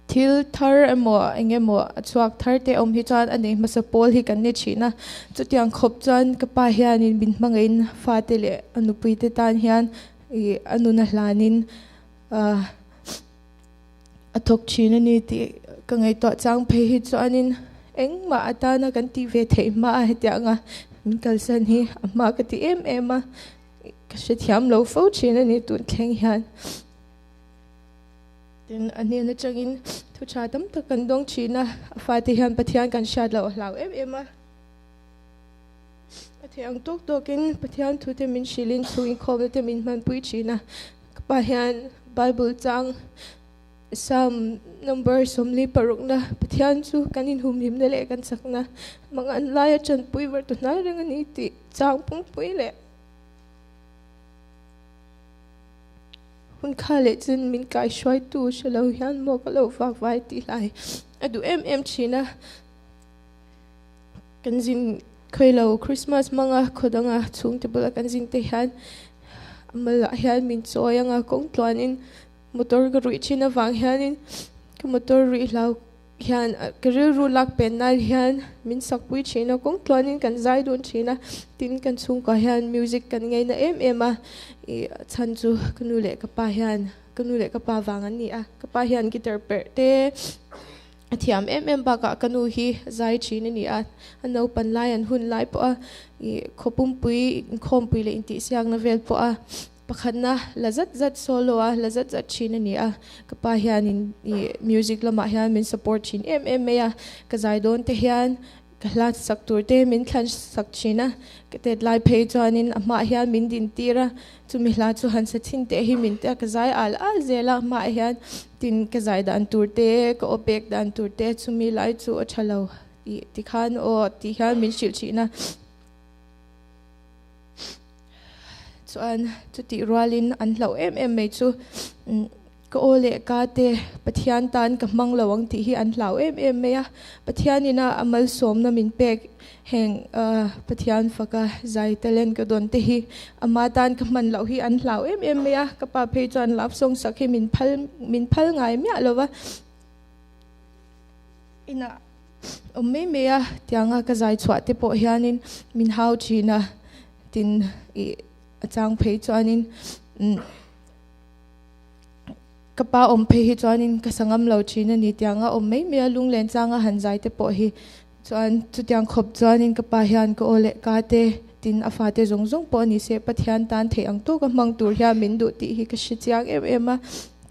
thil thar emaw eng emaw a chhuak thar te awm hi chuan a nei hmasa pawl hi kan ni thin a, chutiang khawp chuan ka pa hianin min hmangaihin fate leh a nupui te tan hian ih a nun a hlanin ah a thawk thin a ni tih ka ngaihtuah chang phei hi chuanin engmah atana kan tih ve theih hma a hetianga min kalsan hi a hma ka ti em em a. Ka hrethiam lo fo thin a ni tun thleng hian. Tin, a hnen atangin thu tha tam tak kan dawng thin a, a fate hian Pathian kan hriat loh a hlau em em a. A theih ang tawk tawkin Pathian thu te min hrilhin chhung inkhawmna te min hmanpui thin a. Ka pa hian Bible chang Psalm number 46na Pathian chu kan inhumhimna leh kan chakna mangan laia tanpui var tu hnai reng a ni tih chang pungpui leh Hun kha leh chin min kai hruaitu hre lo hian maw ka lo vak vai tih lai a duh em em thin a. Kan zin khawi lo Christmas hmanga khaw danga chhungte bula kan zin te hian a malah hian min chawi anga kawng tluanin motor ka ruih thin avang hianin ka motor ruih hlau hian ka rilru lak pen nan hian min sak pui thin a, kawng tluanin kan zai dun thin a, tin kan chhungkua hian music kan ngaina em em a, ih chhan chu ka nu leh ka pa hian ka nu leh ka pa vang an ni a, ka pa hian guitar perh te a thiam em em bakah ka nu hi zai thin a ni a, a naupan lai an hun lai pawh a ih khawpumpui inkhawmpui leh intihsiakna vel pawh a. Pakhatna, la zat zat solo a, la zat zat thin a ni a. Ka pa hianin ih music lamah hian min support thin em em mai a. Ka zai dawn te hian ka hla sak tur te min thlan sak thin a. Ka tet lai phei chuanin a hmaah hian min din tir a, chumi hla chu han sa thin teh hi min tia ka zai al al zel a. A hmaah hian tin ka zai dan tur te, ka aw pek dan tur te chumi lai chu a tha lo tih tikhan aw tih hian min hrilh thin a. Chuan chutih rualin an hlauh em em mai chu ka aw leh ka te Pathian tan ka hmang lo ang tih hi an hlau em em mai a. Pathianin a malsawmna min pek heng Pathian faka zai talent ka dawn te hi ama tan ka hman loh hi an hlau em em mai a. Ka pa phei chuan love song sak hi min phal min phal ngai miah lo va. Inah awm mai mai a, tianga ka zai chhuah te pawh hianin min hau thin a, tin ih a chang phei chuanin ka pa awm phei hi chuanin ka sa ngam lo thin a ni, tianga awm mai mai a lunglen changa han zai te pawh hi chuan chutiang khawp chuanin ka pa hian ka aw leh ka te tin a fate zawng zawng pawh a ni se Pathian tan theih ang tawka hmang tur hian min duh tih hi ka hre chiang em em a,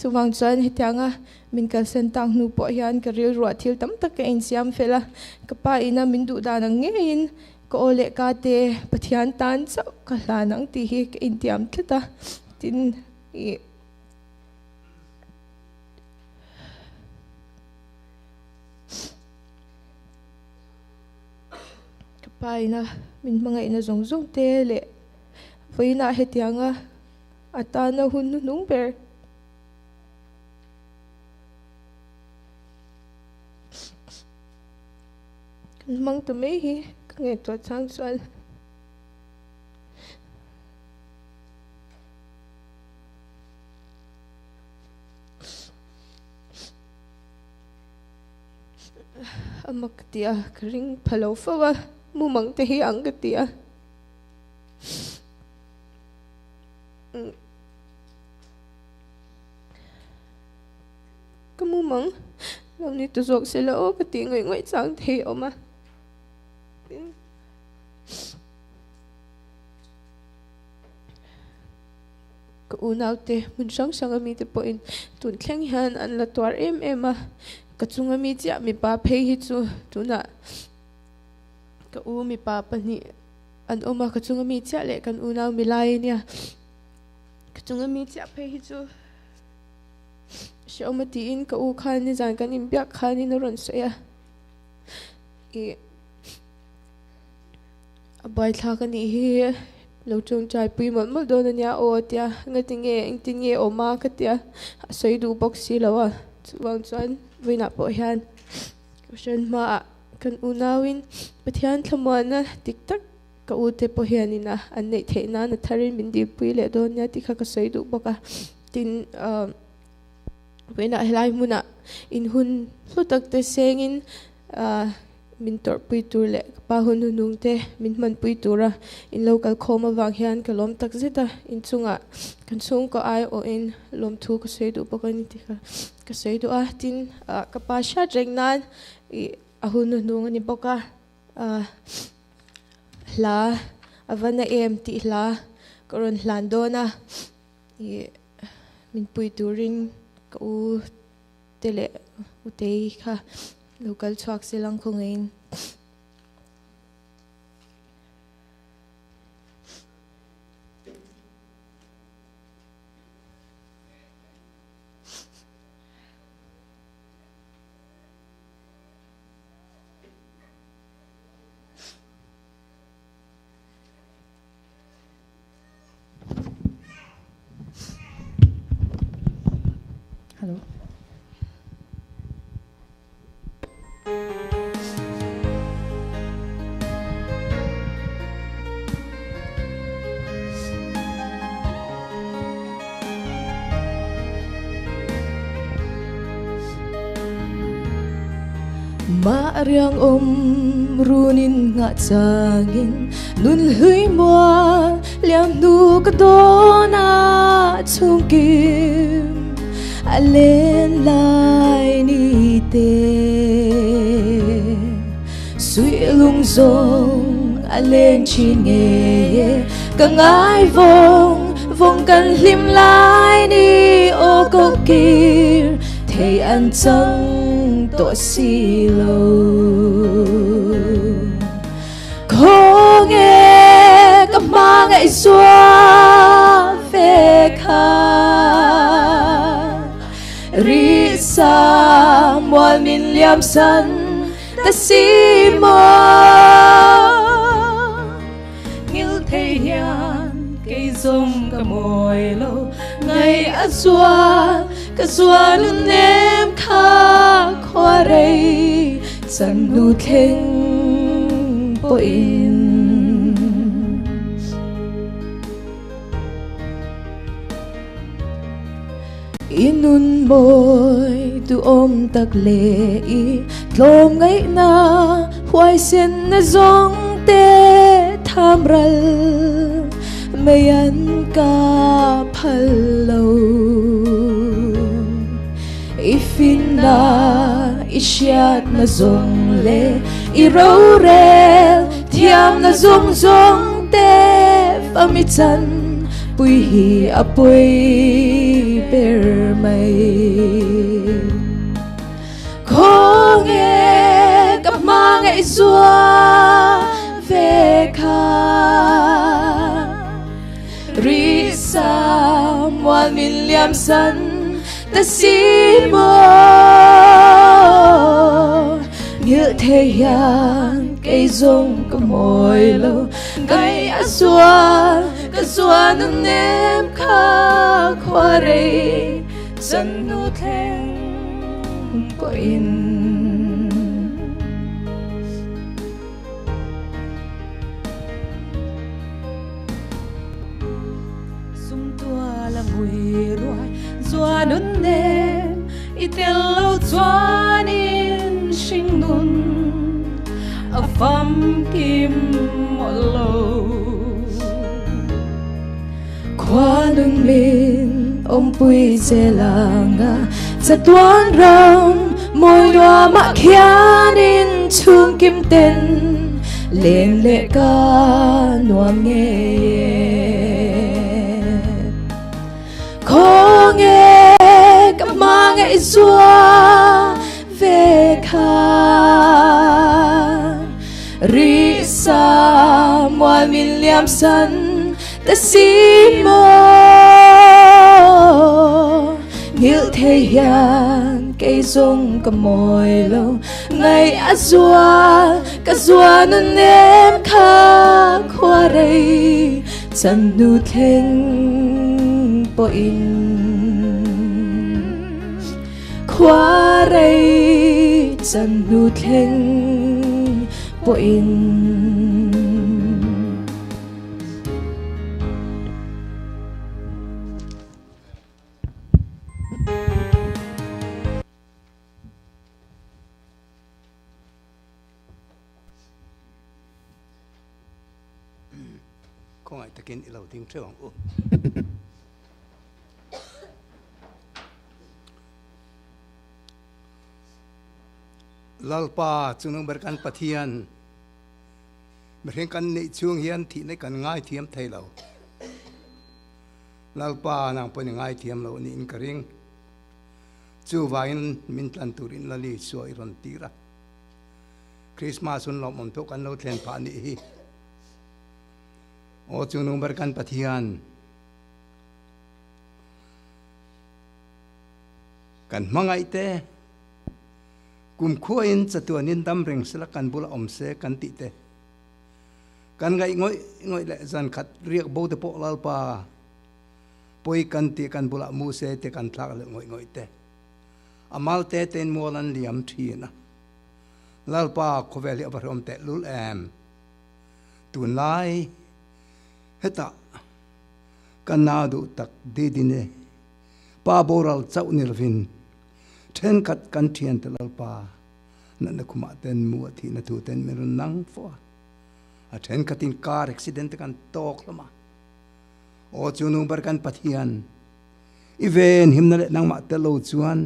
chuvang chuan hetianga Min kalsan tak hnu pawh hian ka rilruah thil tam tak ka insiam fel a, ka pa ina min duh dan ang ngeiin Ka aw leh ka te Pathian tan chauh ka hlan ang tih hi ka intiam tlat a, tin ih ka pa ina min hmangaihna zawng zawng te leh vawiinah hetianga a tana hun hnuhnung ber. Kan hmang ta mai hi ka ngaihtuah chang chuan a mak ka ti a, ka ring pha lo fo a, mumang te hi ang ka ti a. Ka mumang lo ni ta zawk se la aw ka tih ngawih ngawih chang thei a awm a. Tin, ka unaute hmun hrang hrang a mite pawhin tun thleng hian an la tuar em em a. Ka chunga mi chiah mipa phei hi chu tunah ka u mipa pahnih an awm a, ka chunga mi chiah leh kan unau milai a nia. Ka chunga mi chiah phei hi chu. Hreawm a tiin ka u khan nizan kan inbiak khanin a rawn sawi a, ih a buaithlak a nih hi lo tawngtai pui mawlh mawlh dawn a nia aw a tia, ngati nge engtin nge awm a ka tia a sawi duh bawk si lo a, chuvang chuan vawiinah pawh hian Kohhran hmaah kan unauin Pathian thlamuanna dik tak Ka u te pawh hianin a an neih theih nan a tharin min dilpui leh dawn nia tih kha ka sawi duh bawk a. Tin, vawiinah helai hmunah in hun hlu tak te sengin min tawrhpui tur leh ka pa hun hnuhnung te min hmanpui tura in lo kal khawm avang hian ka lawm tak zet a. Inchungah kan chhungkaw aiawhin lawmthu ka sawi duh bawk a ni tih kha ka sawi duh a. Tin, ka pa hriat reng nan ih a hun hnuhnung a ni bawk a. Hla a va na em tih hla ka rawn hlan dawn a, ih min pui turin ka u te leh u tei kha lo kal chhuak se lang khawngaihin. Hello. Mah riang awm runin ngah changin nun hlui mual liam hnu ka dawn a chhungkim a len lai ni te suih lung zawng a leng thin ngei e ka ngai vawng vawng kan hlim lai ni aw ko kir thei an chang tawh si lo Khaw nge ka hmangaih zual ve kha Rih sa mual min liam san ta si maw Ngil thei hian kei zawng ka mawi lo Ngaih a zual ka zual nun nem kha khua rei chan hnu thleng pawhin. I nun mawi duhawm tak leh i tlawmngaihna huaisenna zawng te tham ral mai an ka phal lo. I finna i hriatna zawng leh i rorel thiamna zawng zawng te fami chan pui hi a pawi ber mai. Khaw nge ka hmangaih zual ve. liam san ta si maw Nghilh thei hian kei zawng ka mawi lo Ngaih a zual ka zuan ang nem kha khua rei chan hnu thleng pawhin. Sum tual a ngui ruai zuan un nem i tel lo chuanin hring nun a famkim mawlh lo. Khua nun min awmpui zel anga chatuan ram mawi nuamah khianin chhungkim ten len leh ka nuam ngei e. Khawnge ka hmangaih zua ve khan risa mual min liam san ta si maw Nghilh thei hian kei zawng ka mawi lo ngaih a zual ka zuan a nem kha khua rei chan hnu thleng pawhin. Khua rei chan hnu thleng pawhin. Khawngaih takin i lo ding theuh ang u. Lalpa chunung ber kan Pathian, mihring kan nih chhung hian thihna kan ngaithiam thei lo. Lalpa nang pawhin i ngaithiam lo niin ka ring. Chuvangin min tlan turin Lali Isua i rawn tir a. Christmas hun lawmawm pawh kan lo thlen phah nih hi. Aw chunung ber kan Pathian, kan hmangaih te, kumkhuain chatuanin dam reng sela kan bula awm se kan tih te, kan ngaih ngawih ngawih leh zan khat riak bo te pawh Lalpa pawi kan tih kan bulah mu se te kan thlak leh ngawih ngawih te, a mal te tein mual an liam thin a. Lalpa khawvel hi a va hreawm tehlul em? Tunlai hetah ka na duh tak Didine pa boral chauh ni lovin thenkhat kan thiante Lalpa natna khumah ten mu a thihna thu ten min rawn nang fo a, a thenkhatin car accident te kan tawk hlawm a. Aw chu nu ber kan Pathian i ven himna leh nangmah tel lo chuan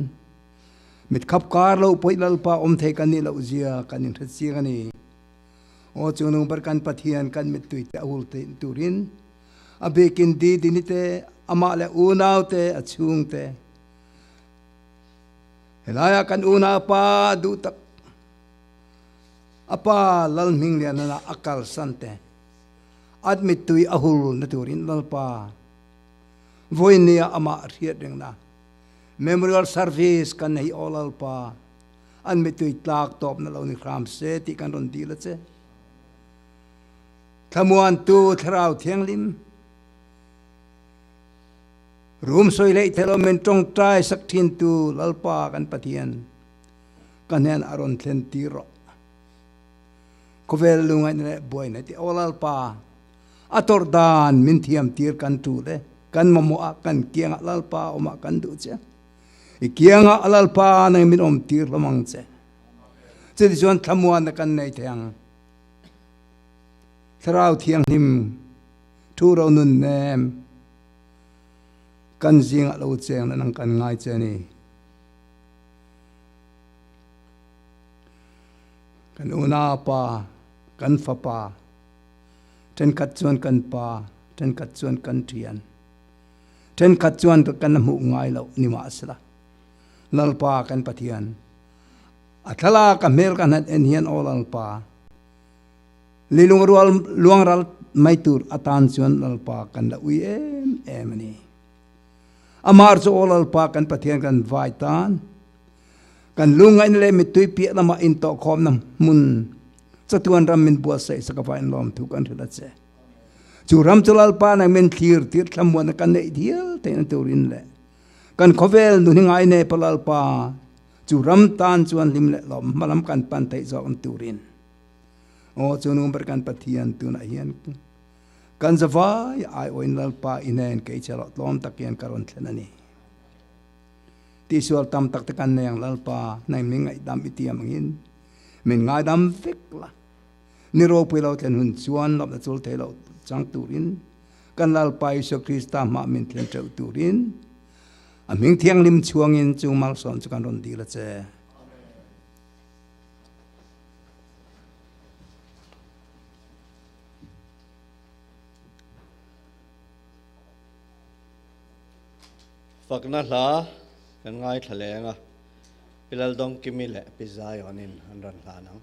mit khap kar lo pawih Lalpa awm thei kan nih loh zia kan inhre chiang a ni. Aw chu nung ber kan Pathian kan mittui te a hul theih turin a bikin Didini te, amah leh unau te, a chhung te, helaiah kan unau pa duh tak a pa Lalhminglianana a kalsan te at mittui a hul na turin Lalpa vawinia amah hriat rengna Memorial Service kan nei aw Lalpa. An mittui tlak tawpna lo ni hram se tih kan rawn dil a che. Thlamuantu Thlarau Thianghlim, rum sawi leih thei lo min tawngtai sak thintu Lalpa kan Pathian, ka hnen a rawn thlen tir rawh. Khawvel lungaihna leh buaina ti aw Lalpa, a tawrh dan min thiam tir kan tul e, kan mamawh a, kan kiangah Lalpa awmah kan duh che. I kiangah a Lalpa nang min awm tir hlawm ang che. Chutichuan thlamuanna kan nei thei ang. Thlarau Thianghlim thu ro nun nem kan zingah lo cheng leh nang kan ngai che ni. Kan unaupa, kan fapa, thenkhat chuan kan pa, thenkhat chuan kan thian. Thenkhat chuan kan la hmuh ngai loh ni mahsela, Lalpa kan Pathian, a thlalak a hmel ka hnan en hian aw Lalpa, leilung rual luangral mai tur atan chuan Lalpa kan la ui em em a ni. Amar chu aw Lalpa kan Pathian kan vai tan kan lungngaihna leh mittui piah lamah intawhkhawmna hmun chatuan ram min buatsaih sak avangin lawmthu kan hrilh a che. Chu ram chu Lalpa nang min thlir tir thlamuanna kan neih dial theihna turin leh kan khawvel nun hi ngai nepa Lalpa chu ram tan chuan hlim leh lawm hmalam kan pan theih zawk ang turin aw chu nu ber kan Pathian tunah hian kan zavai aiawin Lalpa i hnen kei che rawh tlawm tak hian ka rawn thlen a ni. Tihsual tam tak te kan nei ang Lalpa nang min ngaihdam i tiam angin min ngaidam vek la. Ni ropui lo thlen hun chuan lawmna chul thei lo chang turin kan Lalpa Isua Krista hmah min thlen teuh turin a hming thianghlim chhuangin chung malsawm chu kan rawn dil a che. Fakna hla kan ngaithla leng a, Pi Laldawngkimi leh Pi Zaiawnin an rawn hlan ang.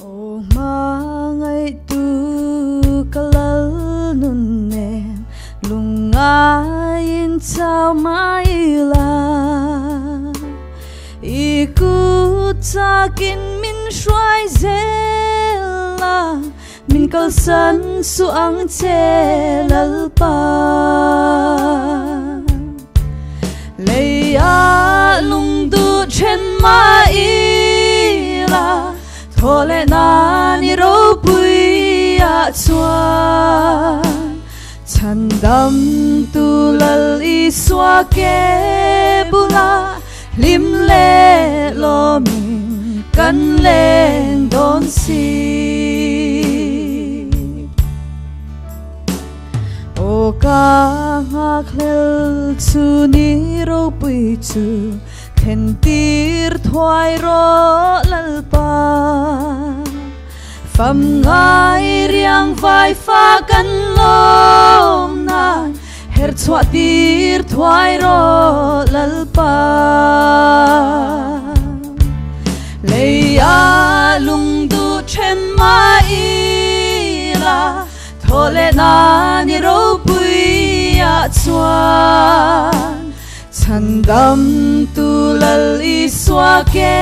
Aw hmangaihtu ka lal nun nen lungaiin chau mai ila I kut chakin min hruai zel a min kalsan suh ang che Lalpa. Leia lungduh then mah ila thaw leh nan i ropui ah chuan chhandam tu Lal Isua ke bula hlim leh lawmin kan leng dawn si. Aw ka nghakhlel chu ni ropui chu thlen tir thuai rawh Lalpa. Fam ngai riang vai fa kan lawm nan her chhuah tir thuai rawh Lalpa. Lei a lungduh then mah ila Thaw leh nan i ropui ah chuan chhandam tu Lal Isua ke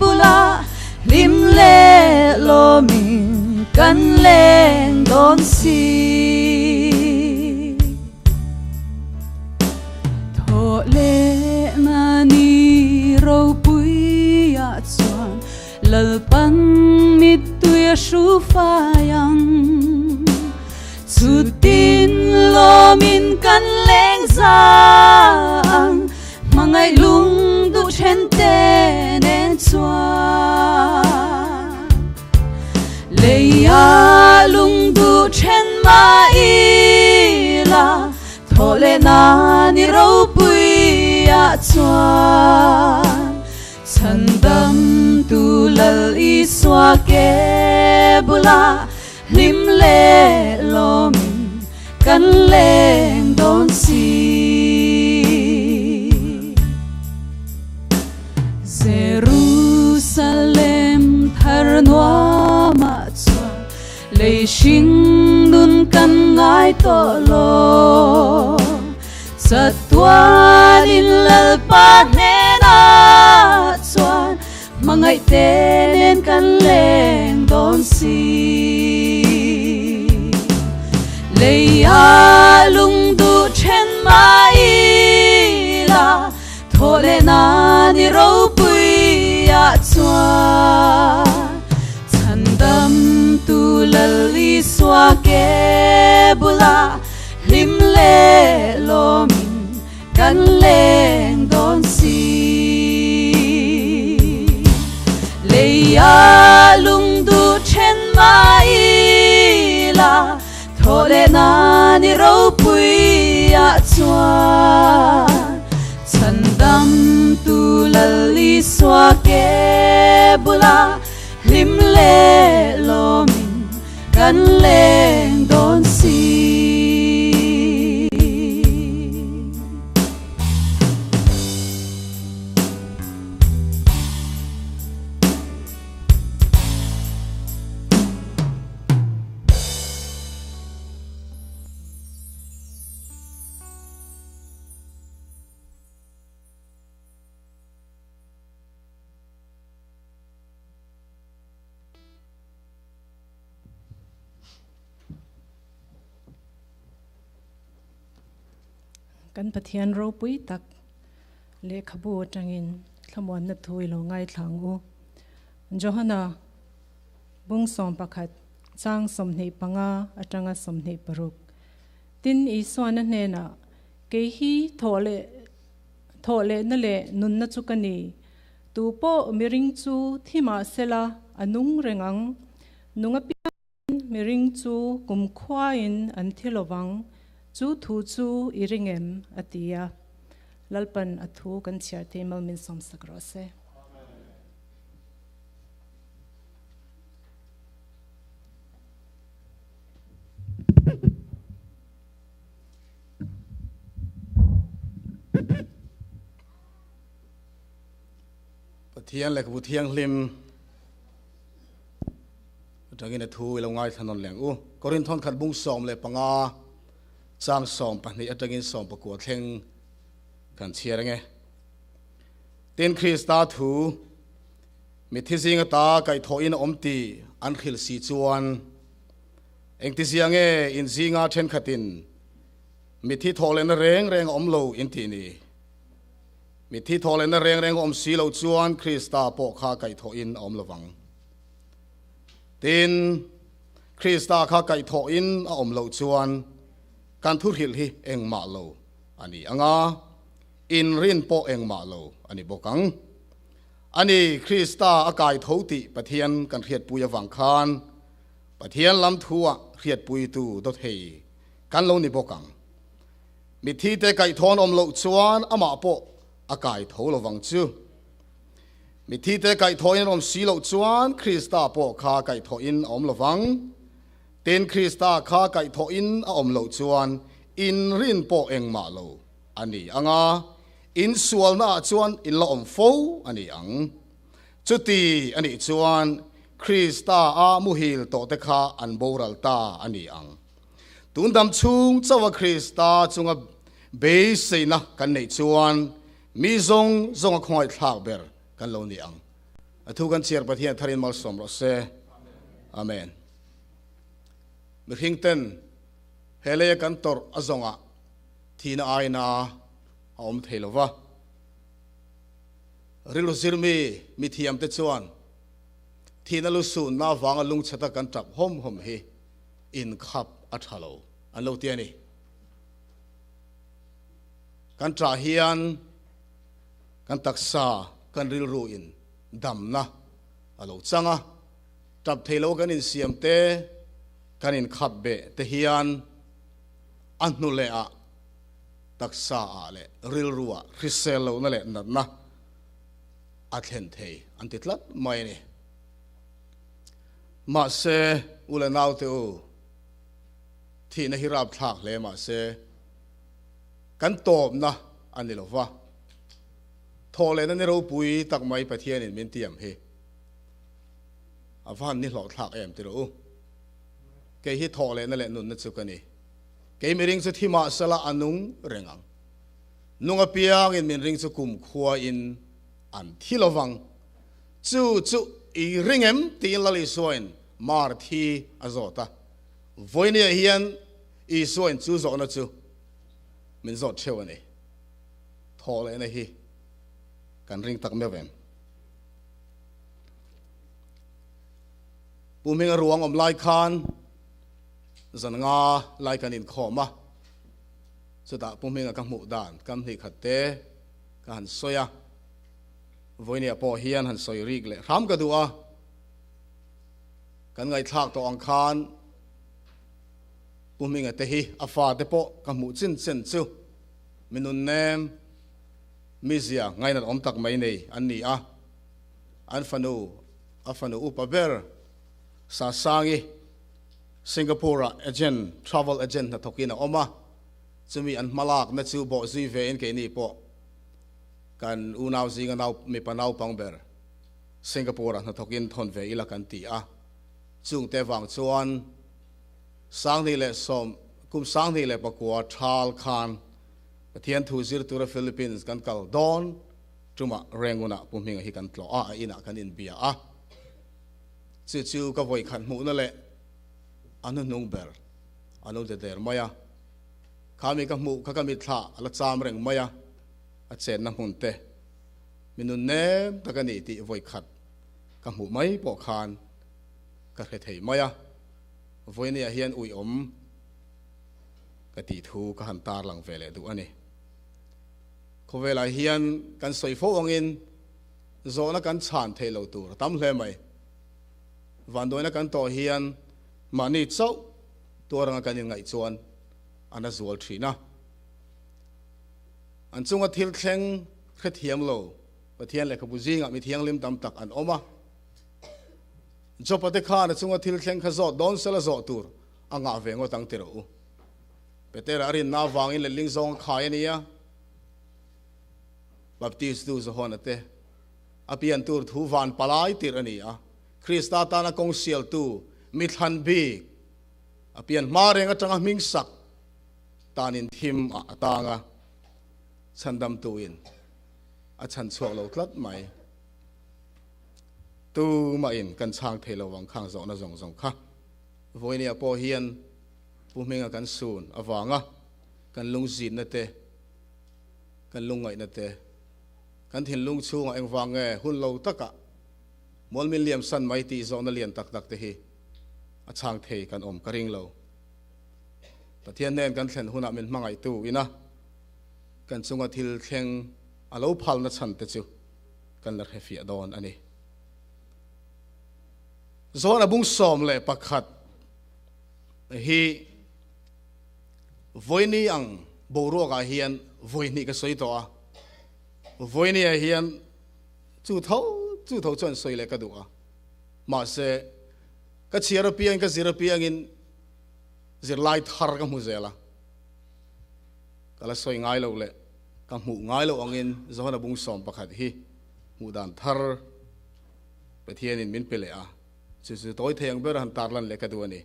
bulah hlim leh lawmin kan leng dawn si. Thaw leh nan i ropui ah chuan Lalpan mittui a hru fai ang. Chutin lawmin kan leng za ang, hmangaih lung duh then te nen chuan. Leia lungdu then ma ila thole na ni ro pui a chuan chandam tu lal iswa ke bula lim le lom kan leng don si Jerusalem thar noa ma chuan lei sinh nun kan ngai to lo chatuan in lal pa hne na chuan mangai te nen kan leng don si leia lung du then mai la thole na ni ro pui a chuan chandam tu lal iswa ke bula lim le lomin kan leng don si leia lung du chen mai la thole na ni ro pui a chuan chandam tu lal iswa ke bula lim le lomin kan leng don si Kan pathian ro pui tak le khabu atangin thlamuan na thui lo ngai thlang u Johana bung som pakhat chang som nei panga atanga som nei paruk tin Isua na hne na ke hi thole thole na le nun na chu kani tu po miring chu thima sela anung rengang nunga pian miring chu kum khwa in an thilowang chu thu chu iringem atia lalpan athu kan chiar te mal min som sakro se. Pathian le bu thiang hlim tangin a thu ilo ngai thanon leng u Korinthon khat bung som le panga chang som pahnih atangin som pakua thleng kan chiar nge tin Krista thu mi thi zinga ta kai tho in om ti an khil si chuan eng ti ziange in zinga then khatin mi thi thole na reng reng om lo in ti ni mi thi thole na reng reng om si lo chuan Krista po kha kai tho in om lowang tin Krista kha kai tho in a om lo chuan kan thu hil hi eng ma lo ani anga in rin po eng ma lo ani bokang ani Krista akai tho ti Pathian kan thiat puya wang khan Pathian lam thua thiat pui tu do thei kan lo ni bokang mi thi te kai thon om lo chuan ama po akai tho lo wang chu mi thi te kai tho in om si lo chuan Krista po kha kai tho in om lo wang tin Krista kha kai tho in a om lo chuan in rin po eng ma lo ani anga in sual na chuan in lo om fo ani ang chuti ani chuan Krista a muhil to te kha an boral ta ani ang tun dam chung chawa Krista chunga be seina kan nei chuan mi zong zong a khoi thlak ber kan lo ni ang athu kan chiar Pathian tharin mal som ro se amen mi hing ten hele kan tor azonga thina aina a om theilova rilu zirmi mi thiam te chuan thina lu su na wanga lung chata kan tap hom hom hi in khap a thalo an lo ti ani kan tra hian kan taksa kan ril ru in dam na alo changa Tap thei lo kan insiam te, kan inkhap beh te hian a hnu leh ah taksa ah leh rilru ah hrisel lohna leh natna a thlen thei an ti tlat mai a ni. Mahse, u leh naute u, thihna hi rapthlak hle mahse, kan tawpna a ni lo va, thawh lehna ni ropui tak mai Pathianin min tiam hi a va han ni hlawhthlak em ti rawh u. Kei hi thawh lehna leh nunna chu ka ni. Kei miring chu thi mahsela a nung reng ang. Nung apiangin min ring chu kumkhuain an thi lovang. Chu chu i ring em? tiin Lal Isuain Mar thi a zawt a. Vawinia hian Isuain chu zawhna chu min zawt theuh a ni. Thawh lehna hi kan ring tak meuh em? Pu Hminga ruang awm lai khan zan nga lai kan inkhawm a, chutah Pu Hminga ka hmuh dan kam hnih khat te ka han sawi a, vawinia pawh hian han sawi rik leh hram ka duh a, kan ngaihthlak tawh ang khan Pu Hminga te hi a fate pawh ka hmuh chin chen chu mi nun nem, mizia ngainat awm tak mai nei an ni a, an fanu a fanu upa ber Sasangi Singapore-ah agent, travel agent hnathawkin a awm a, chumi an hmalakna chu bawhzui vein keini pawh kan unau zinga nau mipa naupang ber Singapore-ah hnathawkin thawn ve ila kan ti a, chungte vang chuan 2010, kum 2009 thal khan Pathian thu zir tura Philippines kan kal dawn tumah Rangoon-ah Pu Hminga hi kan tlawh a, a inah kan inbia a. Chu chu ka vawikhat hmuhna leh a hnuhnung ber a lo de der mai a. Kha mi ka hmuh kha ka mitthla a la cham reng mai a, a chenna hmun te mi nun nem tak a ni tih vawikhat ka hmuh mai pawh khan ka hre thei mai a. Vawinia hian uiawm ka tih thu ka han tarlang ve leh duh a ni. Khawvelah hian kan sawi fo angin zawhna kan chhan theih lo tur a tam hle mai. Vanduaina kan tawh hian mahni chauh tuar anga kan inngaih chuan a na zual thin a. An chunga thil thleng hrethiam lo Pathian lehkhabu zingah mi thianghlim tam tak an awm a. Jopa te khan a chunga thil thleng kha zawt dawn sela zawh tur a ngah ve ngawt ang ti rawh u. Petera a rinna avangin letling zawng a khai a nia. Baptist tu Johana te a pian tur thu van palai tirh a ni a. Krista tana kawng sialtu mi thlan bik a pian hma reng atanga hming sak tanin thim ah a tang a, chhandamtuin a chhan chhuak lo tlat mai. Tumahin kan chhang thei lo ang khang zawhna zawng zawng kha. Vawinia pawh hian Pu Hminga kan sun avanga kan lungzinna te, kan lungngaihna te, kan thinlung chhungah engvang nge hun lo takah Mualmin liam san mai tih zawhna lian tak tak te hi a chhang thei kan awm ka ring lo. Pathian hnen kan thlen hunah min hmangaihtu ina kan chunga thil thleng a lo phalna chhan te chu kan la hrefiah dawn a ni. Zawhna bung 11 hi vawiini ang boruakah hian vawihnih ka sawi tawh a, vawiiniah hian chu tho chu tho chuan sawi leh ka duh a, mahse ka chhiar apiangin ka zir apiangin zirlai thar ka hmu zel a, ka la sawi ngai loh leh ka hmuh ngai loh angin Johana bung 11 hi hmuh dan thar Pathianin min pe leh a, chu chu tawi thei ang ber a han tarlan leh ka duh a ni.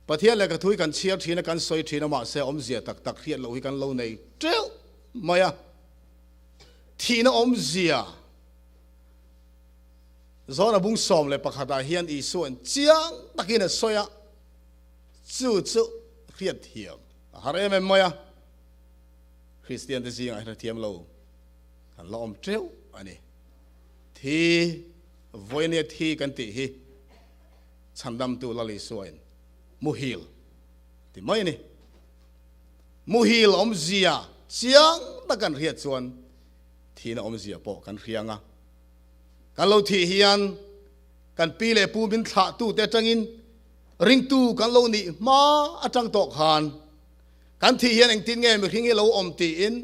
Pathian lehkha thu hi kan chhiar thin a, kan sawi thin a, mahse awmzia tak tak hriat loh hi kan lo nei teuh mai a. Thihna awmzia Johana bung 11 ah hian Isuain chiang takin a sawi a, chu chu hriat thiam a har em em mai a. Kristiante zingah hian hrethiam lo kan la awm teuh a ni. Thi, vawinia thi kan tih hi chhandamtu Lal Isuain muhil ti mai a ni. Muhil awmzia chiang tak kan hriat chuan thihna awmzia pawh kan hriang a. Kan lo thih hian Kan pi leh pu min thlahtute atangin ringtu kan lo nih hma atang tawh khan kan thih hian engtin nge mihring hi lo awm tiin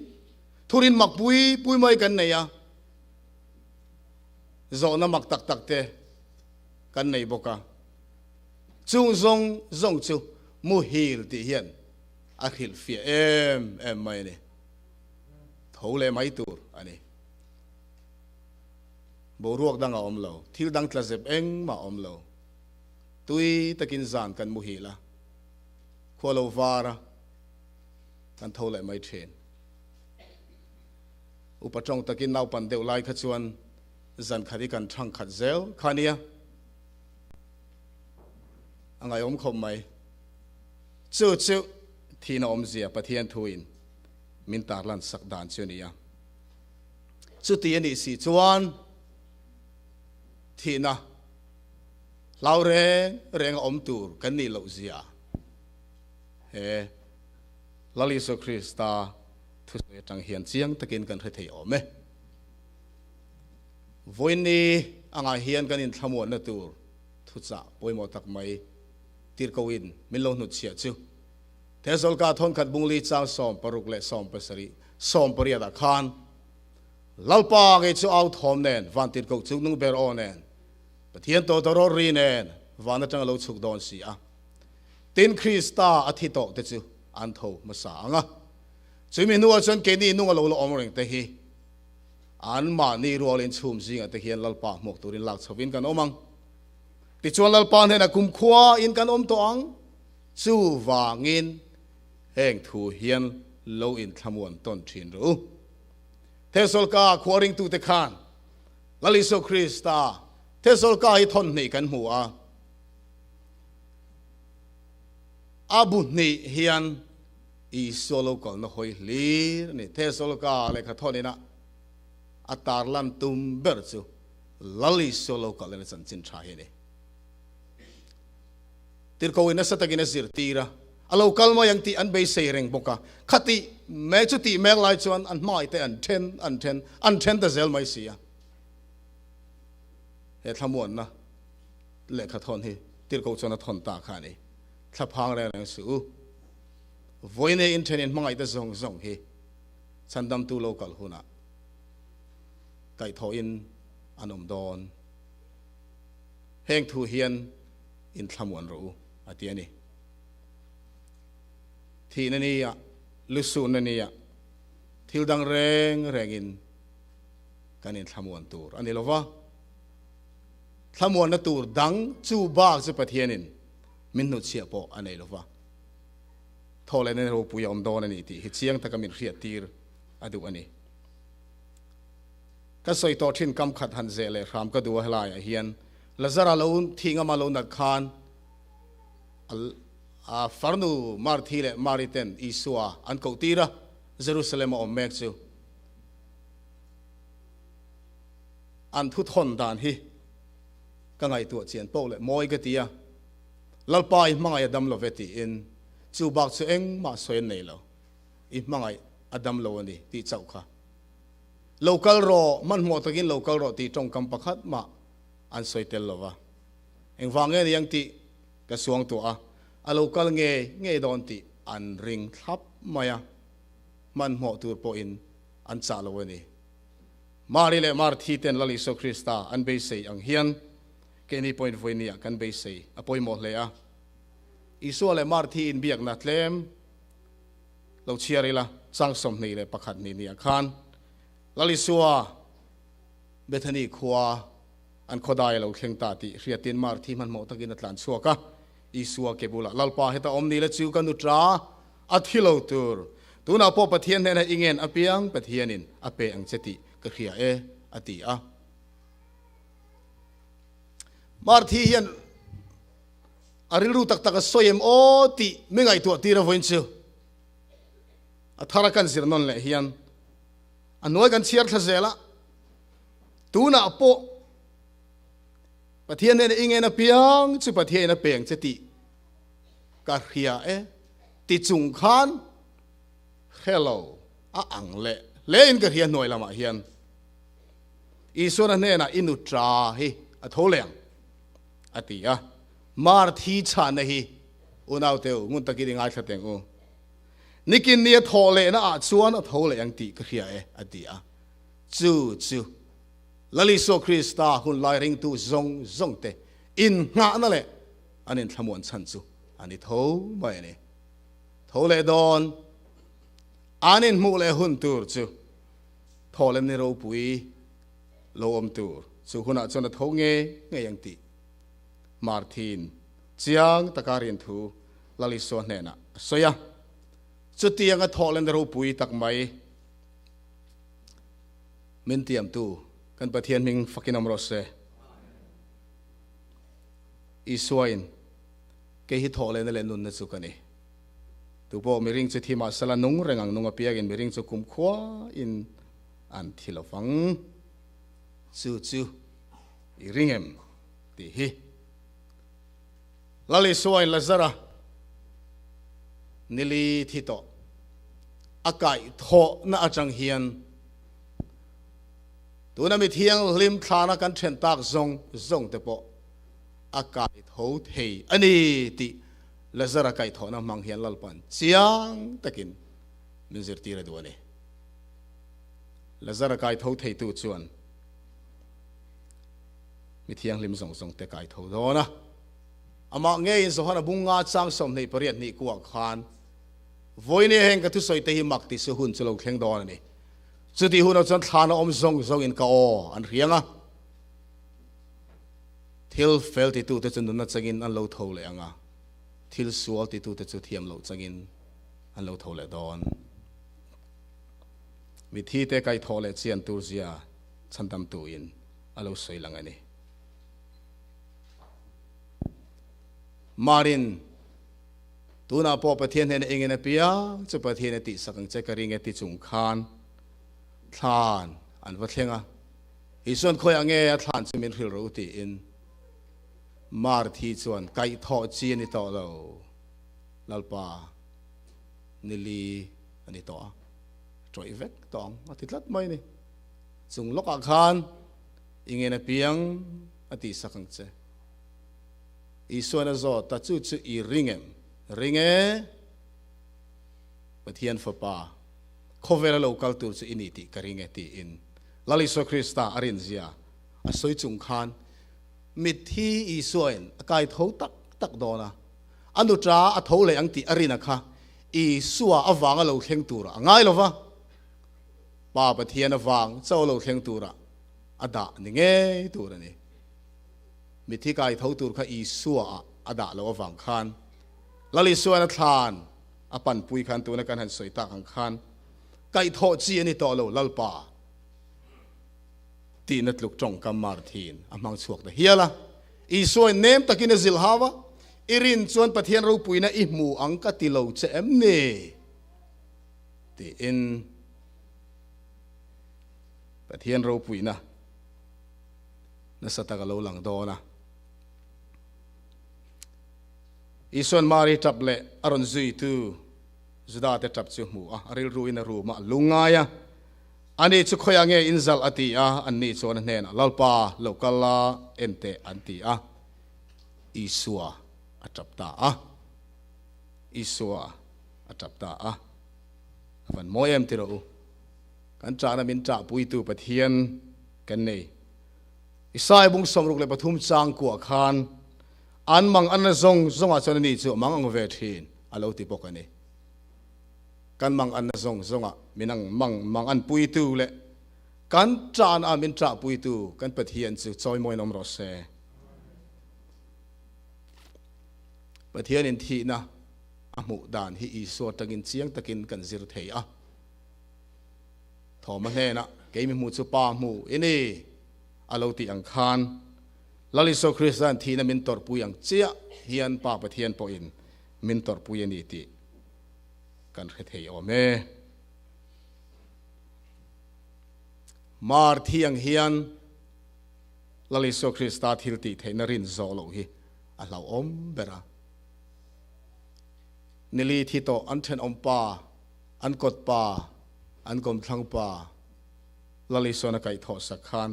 thurin mak pui pui mai kan nei a, zawhna mak tak tak te kan nei bawk a. Chung zawng zawng chu muhil tih hian a hrilhfiah em em mai a ni. Tho leh mai tur a ni. Boruak dang a awm lo, thil dang tla zep engmah a awm lo. Tui takin zan kan muhil a, khua lo var a, kan tho leh mai thin. Upa tawng takin naupan deuh lai kha chuan zan khat hi kan thang khat zel kha nia. A ngaihawm khawp mai. Chu chu thihna awmzia Pathian thuin min tarlan sak dan chu a ni a. Chuti a nih si chuan thihna hlau reng reng a awm tur kan nih loh zia he Lal Isua Krista thusawi atang hian chiang takin kan hre thei awm e. Vawiinni angah hian kan inthlamuanna tur thuchah pawimawh tak mai tirhkohin min lo hnutchhiah chu Thesawlka thawnkhat bungli chang 16 leh 17, 18 ah khan Lalpa ngei chu au thawm nen, van tirhkoh chung nung ber aw nen, Pathian tawtawrawt ri nen van atang a lo chhuk dawn si a. Tin, Krista a thi tawh te chu an tho hmasa ang a. Chumi hnuah chuan keini nung a lo la awm reng te hi anmahni rualin chhum zingah te hian Lalpa hmuak turin lak chhovin kan awm ang. Tichuan Lalpa hnenah kumkhua in kan awm tawh ang. Chuvangin heng thu hian lo inthlamuan tawn thin rawh u. Thesawlka khua ringtute khan Lal Isua Krista Thesawlka hi thawn hnih kan hmu a, a bu hnih hian Isua lo kalna hawi hlir a ni. Thesawlka lehkha thawnina a tarlan tum ber chu Lal Isua lo kalna chanchin tha hi a ni. Tirhkohin nasa takin a zirtir a, a lo kal mai ang tih an beisei reng bawk a. Khatih mek chu tih mek lai chuan an hmangaihte an then, an then, an then ta zel mai si a. He thlamuanna lehkha thawn hi Tirhkoh chuan a thawn ta kha a ni. Thlaphang reng reng suh u. Vawiin inthenin hmangaihte zawng zawng hi chhandamtu lo kal hunah kaihthawhin an awm dawn. Heng thu hian inthlamuan rawh u, a ti a ni. Thihna nia, lusunna nia, thil dang reng rengin kan inthlamuan tur a ni lo va. Thlamuanna tur dang chu bak chu Pathianin min hnutchhiah pawh a nei lo va. Thawhlehna ropui a awm dawn a ni tih hi chiang taka min hriattir a duh a ni. Ka sawi tawh thin kam khat han zeh leh hram ka duh a helaiah hian Lazara lo thi ngama lo nat khan a farnu Marthi leh Mari ten Isua an koh tir a, Jerusalem a awm mek chu an thu thawn dan hi ka ngaihtuah chian poh leh mawi ka ti a, Lalpa i hmangaih a dam lo ve tiin chu bak chu engmah sawi an nei lo, i hmangaih a dam lo a ni tih chauh kha. Lo kal rawh, hmanhmawh takin lo kal rawh tih tawngkam pakhat mah an sawi tel lo va. Engvang nge ni ang tih ka suang tuah a, a lo kal ngei ngei dawn tih an ring thlap mai a, hmanhmawh tur pawhin an chah lo a ni. Mari leh Marthi ten Lal Isua Krista an beisei ang hian keini pawhin vawinia kan beisei a pawimawh hle a. Isua leh Marthi inbiakna tlem lo chhiar ila, chang 21 ni nia khan Lal Isua Bethany khua an khawdai a lo thleng ta tih hriatin Marthi hmanhmawh takin a tlan chhuak a, Isua ke bulah, Lalpa heta awm ni la chu ka nu ta a thi lo tur, tunah pawh Pathian hnenah i ngen apiang Pathianin a pe ang che tih ka hria e, a ti a. Marthi hian A rilru tak tak a sawi em aw tih mi ngaihtuah tir a vawiin chu a thar a kan zir nawn leh hian a hnuai kan chhiar thla zel a, tunah pawh Pathian hnena i ngen apiang chu Pathianin a peng che tih ka hria e ti chung khan hre lo a ang leh hle in ka hria hnuai lamah hian Isuana hnenah i nutra hi a tho leh ang. a ti a. Mar thi chhahna hi unaute u, ngun takin i ngaithla teng u. Nikin nia thawh lehna ah chuan a tho leh ang tih ka hria e, a ti a. Chu chu Lal Isua Krista hun lai ringtu zawng zawngte innghahna leh an inthlamuan chhan chu a ni tho mai a ni. Tho leh dawn an inhmuh leh hun tur chu thawhlem ni ropui lo awm tur chu hunah chuan a tho ngei ngei ang tih Marthin chiang taka rinthu Lal Isua hnenah a sawi a. Chutianga thawhlem ni ropui tak mai min tiamtu kan Pathian hming fakin awm rawh se. Isuain, Kei hi thawhlehna leh nunna chu ka ni. Tupawh miring chu thi mahsela nung reng ang nung apiangin miring chu kumkhuain an thi lo vang. Chu chu i ring em? tih hi Lal Isuain Lazara nili thi tawh a kaihthawhna atang hian tuna mi thianghlim thlana kan then tak zawng zawng te pawh a kaitho thei a ni tih Lazara kaihthawhna hmang hian Lalpan chiang takin min zirtir a duh a ni. Lazara kaitho theitu chuan mi thianghlim zawng zawng te kaitho dawn a. Amah ngeiin Johana bunga chang 28 hnih kuah khan Vawinia heng ka thusawi te hi mak ti su hun chu lo thleng dawn a ni. Chuti hunah chuan thlan a awm zawng zawngin ka aw an hriang a. Thil fel titute chu nunna changin an lo tho leh ang a, thil sual titute chu thiam loh changin an lo tho leh dawn. Mitthi te kaihthawh leh chian tur zia chhandamtuin a lo sawi lang a ni. Marin, tunah pawh Pathian hnena engin a piang chu Pathian a tihsak ang che ka ring e ti chung khan thlan an va thleng a. Isuan khawiah nge a thlan chu min hrilh rawh u tiin Marthi chuan kaihthawh chi a ni tawh lo, Lalpa nili a ni tawh a, tawih vek tawh ang a ti tlat mai a ni. Chung lawkah khan i ngen apiang a tihsak ang che. Isuan a zawt a, chu chu i ring em? Ring e, Pathian Fapa, khawvela lo kal tur chu i ni tih ka ring e tiin Lal Isua Krista a rinzia a sawi chung khan mitthi Isuain a kai tho tak tak dawn a, a nuṭa a tho leh ang tih a rin a kha Isua avanga lo thleng turah a ngai lo va, Pa Pathian avang chauh lo thleng turah a dah ni ngei tur a ni. Mitthi kai tho tur kha Isua ah a dah loh avang khan Lal Isuain a thlan a panpui khan tuna kan han sawi tak ang khan Kaihthawh chi a ni tawh lo Lalpa tihna tluk tawngkam Marthin a hmang chhuak ta hial a. Isuain nem takin a zilh hau a, I rin chuan Pathian ropuina i hmu ang ka ti lo che em ni? tiin Pathian ropuina nasa tak a lo lang dawn a. Isuain Mari tap leh a rawn zuitu Juda te tap chu hmu a, a rilruin a rum a, a lungngai a. Ani chu khawiah nge in zalh a ti a, anni chuan a hnenah, Lalpa, lo kal la, en teh, an ti a. Isua a tap ta a. Isua a tap ta a. A van mawi em ti rawh u. Kan ṭahna min ṭahpuitu Pathian kan nei. Isaiah bung 63 chang kuah khan an mang anna zawng zawngah chuan ani chu a mang ang ve ṭhin. A lo ti bawk a ni. Kan mang anna zawng zawngah min ang mang mang an puitu leh kan ṭahna ah min ṭahpuitu kan Pathian chu chawimawiin awm rawh se. Pathianin thihna a hmuh dan hi Isua tangin chiang takin kan zir thei a. Thawma hnenah, Kei mi hmuh chu Pa hmu i ni, a lo tih ang khan Lal Isua Krista'n thihna min tawrhpui ang chiah hian Pa Pathian pawhin min tawrhpui a ni tih kan hre thei awm e. Mar thi ang hian Lal Isua Krista thil tih theihna rin zawh loh hi a hlauhawm ber a. Nili thi tawh an thenawm pa, an kawt pa, an kawmthlang pa Lal Isuan a kaihthawh sak khan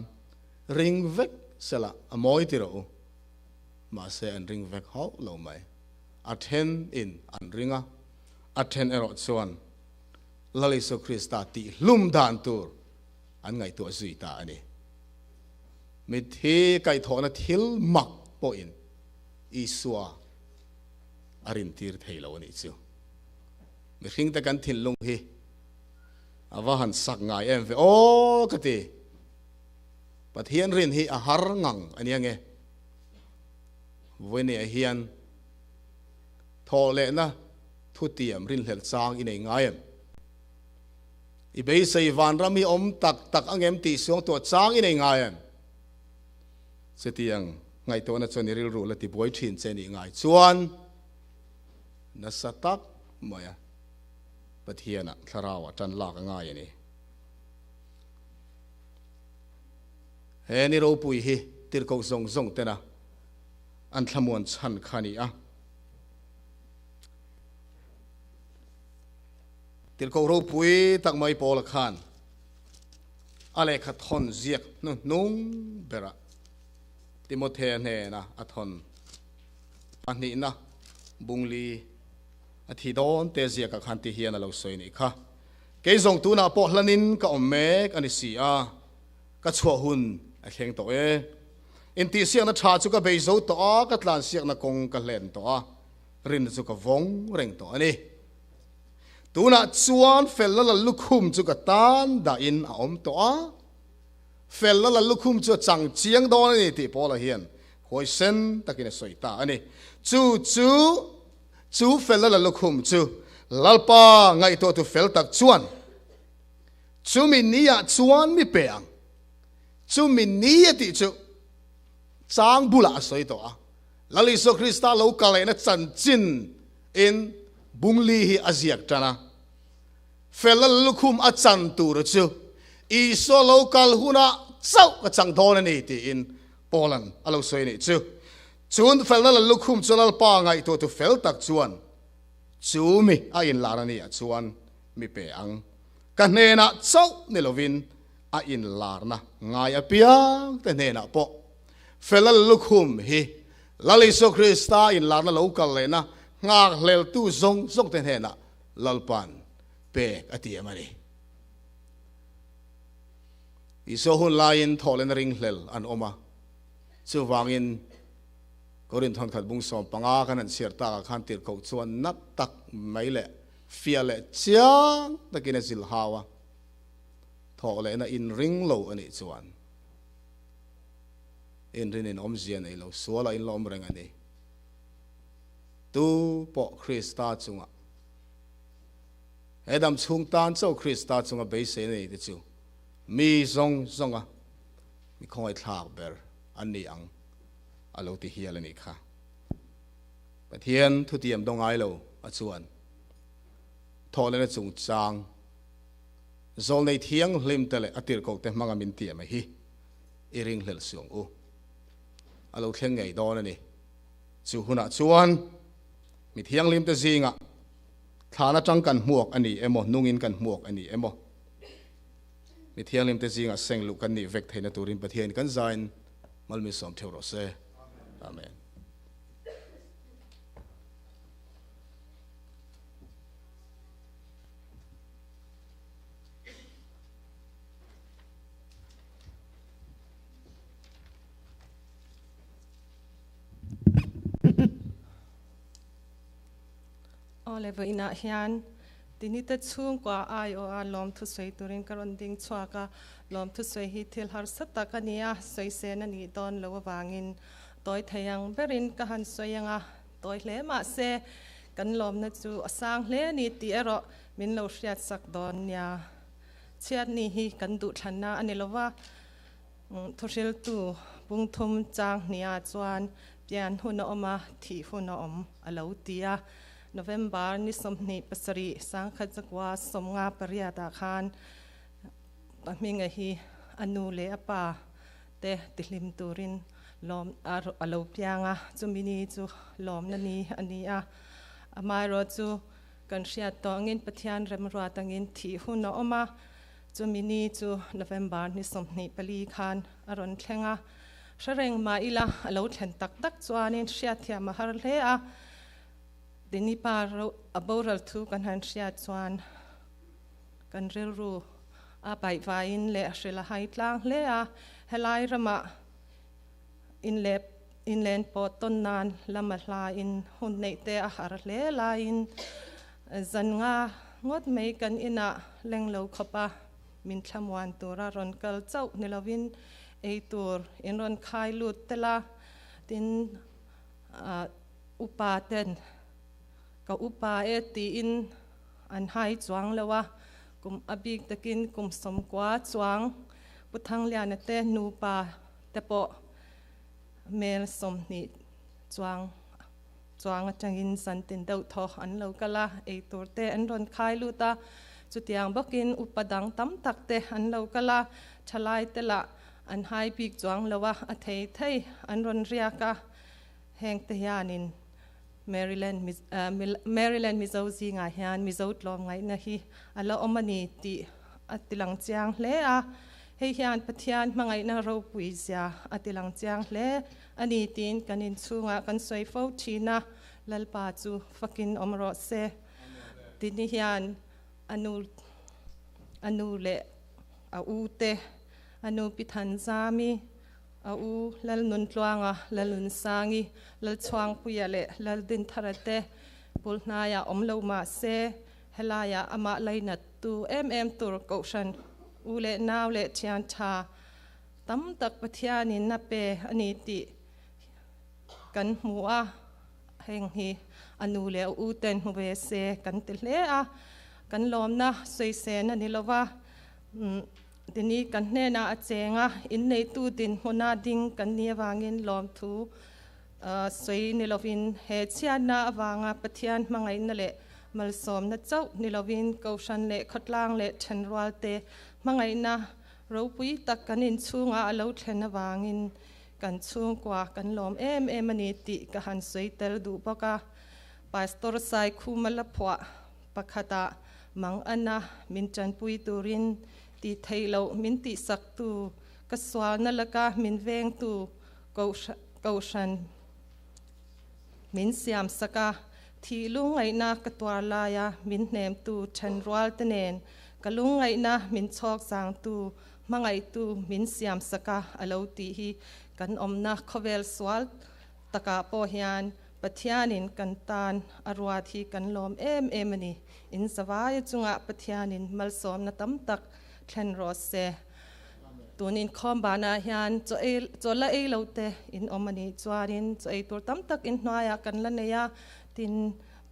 ring vek sela a mawi ti rawh u. Mahse an ring vek hauh lo mai. A then in an ring a, a then erawh chuan Lal Isua Krista tih hlum dan tur an ngaihtuah zui ta a ni. Mitthi kaihthawhna thil mak pawhin Isua a rintir thei lo a nih chu. Mihringte kan thinlung hi a va han sak ngai em ve aw ka ti. Pathian rin hi a har ngang a nia nge. Vawinia hian thawh lehna thutiam rinhlelh chang i nei ngai em? I beisei vanram hi awm tak tak angem tih suangtuah chang i nei ngai em? Chutiang ngaihtuahna chuan i rilru la tibuai thin che nih ngai chuan nasa tak maia Pathiana thlarauah tan lak a ngai a ni. He ni ropui hi tirhkoh zawng zawng tena an thlamuan chhan kha a ni a. Tirhkoh ropui tak mai Paula khan a lehkha thawn ziak hnuhnung berah Timothea hnena a thawn pahnihna bungli a thi dawn te ziakah khan ti hian a lo sawi nih kha. Kei zawng tunah pawh hlanin ka awm mek a ni si a, ka chhuah hun a thleng tawh e. Intihsiakna tha chu ka bei zo tawh a, ka tlansiakna kawng ka hlen tawh a, rinna chu ka vawng reng tawh a ni. Tunah chuan felna la lukhum chu ka tan dahin a awm tawh a, felna la lukhum chu a chang chiang dawn a ni tih Paula hian huaisen takin a sawi ta a ni. Chu chu chu felna la lukhum chu Lalpa ngaihtuahtu fel tak chuan chumi niah chuan mi pe ang. Chumi ni a tih chu chang bulah a sawi tawh a, Lal Isua Krista lo kalehna chanchin in Bungli hi a ziak tan a, Fela lukhum a chan tur chu Isua lo kal hunah chauh ka chang dawn a ni tiin Paula'n a lo sawi a nih chu. Chun Felna la lukhum chu Lalpa ngaihtuah tu fel tak chuan chu mi a inlar a nih ah chuan mi pe ang. Ka hnenah chauh ni lovin a inlarna ngai apiang te hnenah pawh Fela lukhum hi Lal Isua Krista inlarna lo kal lehna nghakhleltu zawng zawng te hnenah Lalpa'n pek a ti em a ni. Isua hun laiin thawhlehna ringhlel an awm a, chuvangin Korinth thawnkhat bung 15 kan han chhiar takah khan tirhkoh chuan nat tak mai leh fiah leh chiang takin a zilh hau a, thawhlehna inring lo a nih chuan inrinin awmzia nei lo sualah in la awm reng a ni. Tu pawh Krista chungah he dam chhung tan chauh Krista chunga beisei na nei te chu mi zawng zawnga mi khawngaihthlak ber an ni ang a lo ti hial a nih kha. Pathian thutiam daw ngai lo a chuan thawhlehna chungchang zawlnei thianghlim te leh a tirhkoh te hmanga min tiam a hi i ringhlelh suang u. A lo thleng ngei dawn a ni. Chu hunah chuan mi thianghlimte zingah thlan atang kan hmuak a ni emaw, nungin kan hmuak a ni emaw, mi thianghlimte zingah seng luh kan nih vek theihna turin Pathianin kan zain malmisawm theuh rawh se. Amen. Aw le vawiinah hian Tinite chhungkua aiawha lawmthu sawi turin ka rawn ding chhuak a, lawmthu sawi hi thil harsa tak a ni a, sawi sen a nih dawn lo avangin tawi thei ang berin ka han sawi ang a, tawi hle mah se kan lawmna chu a sang hle a ni tih erawh min lo hriatsak dawn nia. Chhiatni hi kan duhthlanna a ni lo va. Thuhriltu Pungthum chang hniah chuan pian hun a awm a, thih hun a awm a lo ti a. November ni 27 sangkhat zakua 58 ah khan a hminga hi a nu leh a pa te tihlim turin lawm a lo piang a, chumi ni chu lawmna ni a ni a. Amaherawh chu kan hriat tawh angin Pathian remruat angin thih hun a awm a. Chumi ni chu November ni 24 khan a rawn thleng a. Hre reng mah ila a lo thlen tak tak chuanin hriatthiam a har hle a. Dini pa ro a boral thu kan han hriat chuan kan rilru a paih vaiin leh a hrilh a hai tlang hle a. Helai ramah in leh inlen pawh tawn nan lama hlain hun neih te a har hle laiin zan nga ngawt mai kan inah leng lo khawp a, min thlamuan tura rawn kal chauh ni lovin ei tur in rawn khai lut tel a, tin upa ten ka upa e tiin an hai chuang lo a, kum a bik takin kum sawmkua chuang Pu Thangliana te nupa te pawh mel 20 chuang chuang atangin zantin deuh thaw an lo kal a, ei tur te an rawn khai lut a, chutiang bawkin upa dang tam tak te an lo kal a, thalai te lah an hai bik chuang lo a, a thei thei an rawn riak a, heng te hianin Maryland Maryland Mizo zingah hian Mizo tlawmngaihna hi a la awm a ni tih a tilang chiang hle a, hei hian Pathian hmangaihna ropui zia a tilang chiang hle a ni tiin kan inchhungah kan sawi fo thin a, Lalpa chu fakin awm rawh se. Tini hian a nu a nu leh a u te, a nu Pi Thanzami, a u Lalnuntluanga, Lalnunsangi, Lalchhuangpuia leh Laldinthara te pulhnaiah awm lo mah se, Helaiah amah lainat tu em em tur Kohhran u leh nau leh thian tha tam tak Pathianin a pe a ni tih kan hmu a, heng hi a nu leh a u ten hmu ve se kan ti hle a, kan lawmna sawisên a ni lo va, tini kan hnenah a cheng a, inneitu dinhmuna ding kan nih avangin lawmthu Sawi ni lovin he chhiatna avanga Pathian hmangaihna leh malsawmna chauh ni lovin Kohhran leh khawtlang leh thenrualte hmangaihna ropui tak kan inchhungah a lo thlen avangin kan chhungkua kan lawm em em a ni tih ka han sawi tel duh bawk a. Pastor Saikhuma la phuah pakhatah Mangana min tanpui turin tih theih loh min tihsaktu, ka sualna laka min vengtu Kohhran min siam sak a, thih lungngaihna ka tuar laia min hnemtu thenrualte nen ka lungngaihna min chhawk zangtu hmangaihtu min siam sak a a lo tih hi kan awmna khawvel sual takah pawh hian Pathianin kan tan a ruat hi kan lawm em em a ni. In zavaia chungah Pathianin malsawmna tam tak thlen rawh se. Tun inkhawm banah hian chaw ei chaw la ei lo te in awm a nih chuanin chaw ei tur tam tak in hnuaiah kan la nei a, tin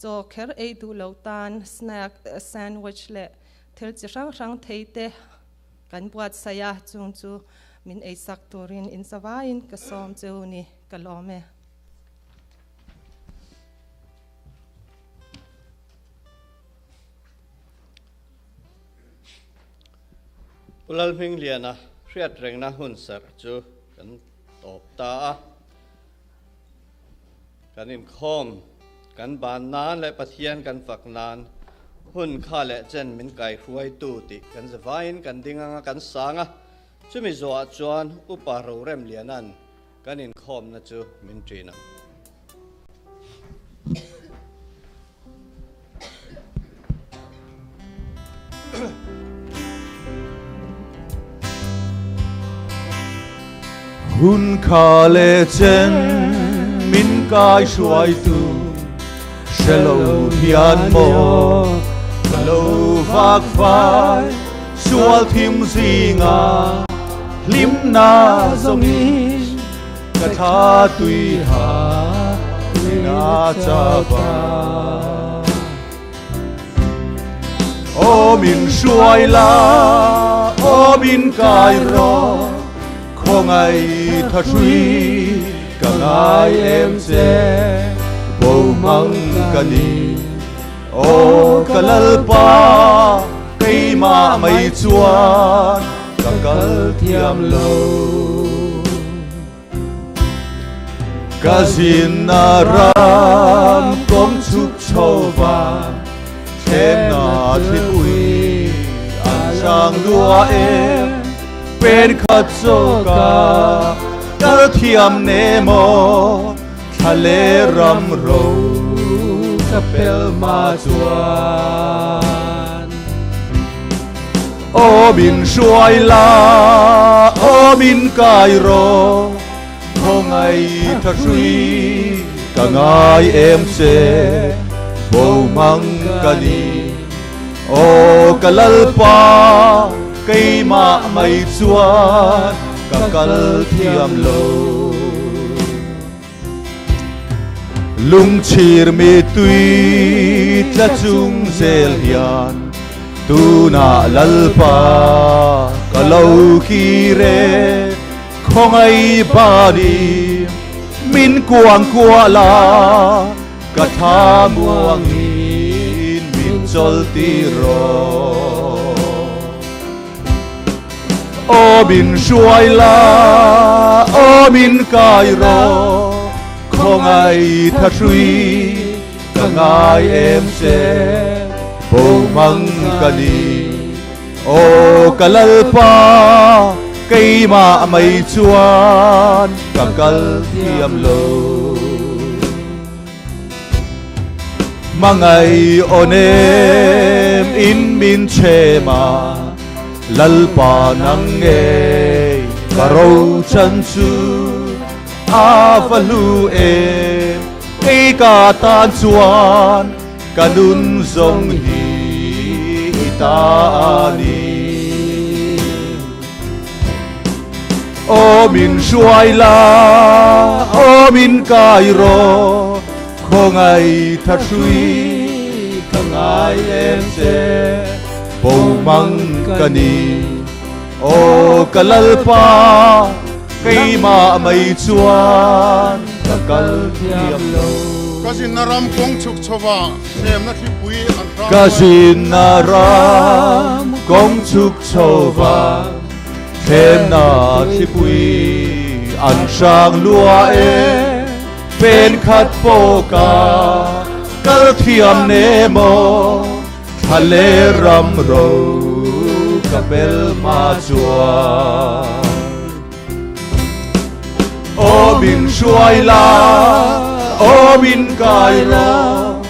chaw kher ei duh lo tan snack, sandwich leh thil chi hrang hrang thei te kan buatsaih a, chung chu min eisak turin in zavaiin ka sawm cheu ni ka lawm e. Pu Lalhmingliana hriat rengna hun serh chu kan tawp ta a. Kan inkhawm, kan ban nan leh Pathian kan fak nan hun kha leh chen min kaihruaitu tih kan zavaiin kan ding anga kan sang a. Chumi zawhah chuan Upa Roremliana'n kan inkhawmna chu min ṭin ang. Hun kha leh chen min kai hruaitu hre lo hian maw ka lo vak fai sual thim zinga hlimna zawngin Ka thla tui ha tuina chapa Aw min hruai la, aw min kai rawh Khawngai tha hrui ka ngai em che Bo hmang ka ni, aw ka Lalpa Keimah mai chuan ka kal thiam lo. Ka zinna ram kawng chhuk chho va thlemna thlipui an hrang lua em pen khat zawka ka Kal thiam ne maw thla le ram ro ka pel ma chuan. Aw min hruai la, aw min kai rawh, khawngaih tha hrui ka ngai em che, bo mang ka ni. Aw ka Lalpa, keimah mai chuan ka kal thiam lo. Lungchhir mittui tla chung zel hian tunah Lalpa ka lo kir e, khawngaih bani min kuang kuah la, ka thla muangin min chawl tir rawh. Aw min hruai la, aw min kai rawh, khawngaih tha hrui ka ngai em che, bo mang ka ni. Aw ka Lalpa, keimah mai chuan ka kal thiam lo. Hmangaih aw nem in min chhem a, Lalpa nang ngei ka ro chan chu a va hlu em, kei ka tan chuan ka nun zawng hi i ta a ni. Aw min hruai la, aw min kai rawh, khawngaih tha hrui ka ngai em che, bo mang ka ni. Aw ka Lalpa, keimah mai chuan ka kal thiam lo. Ka zinna ram kawng chhuk chhova hlemna thlipui an hrang Ka zinna ram kawng chhuk chhova Thlemna thlipui an hrang lua e, pen khat pawh ka kal thiam ne maw, thla le ram ro ka bel hma chuan. Aw min hruai la, aw min kai rawh,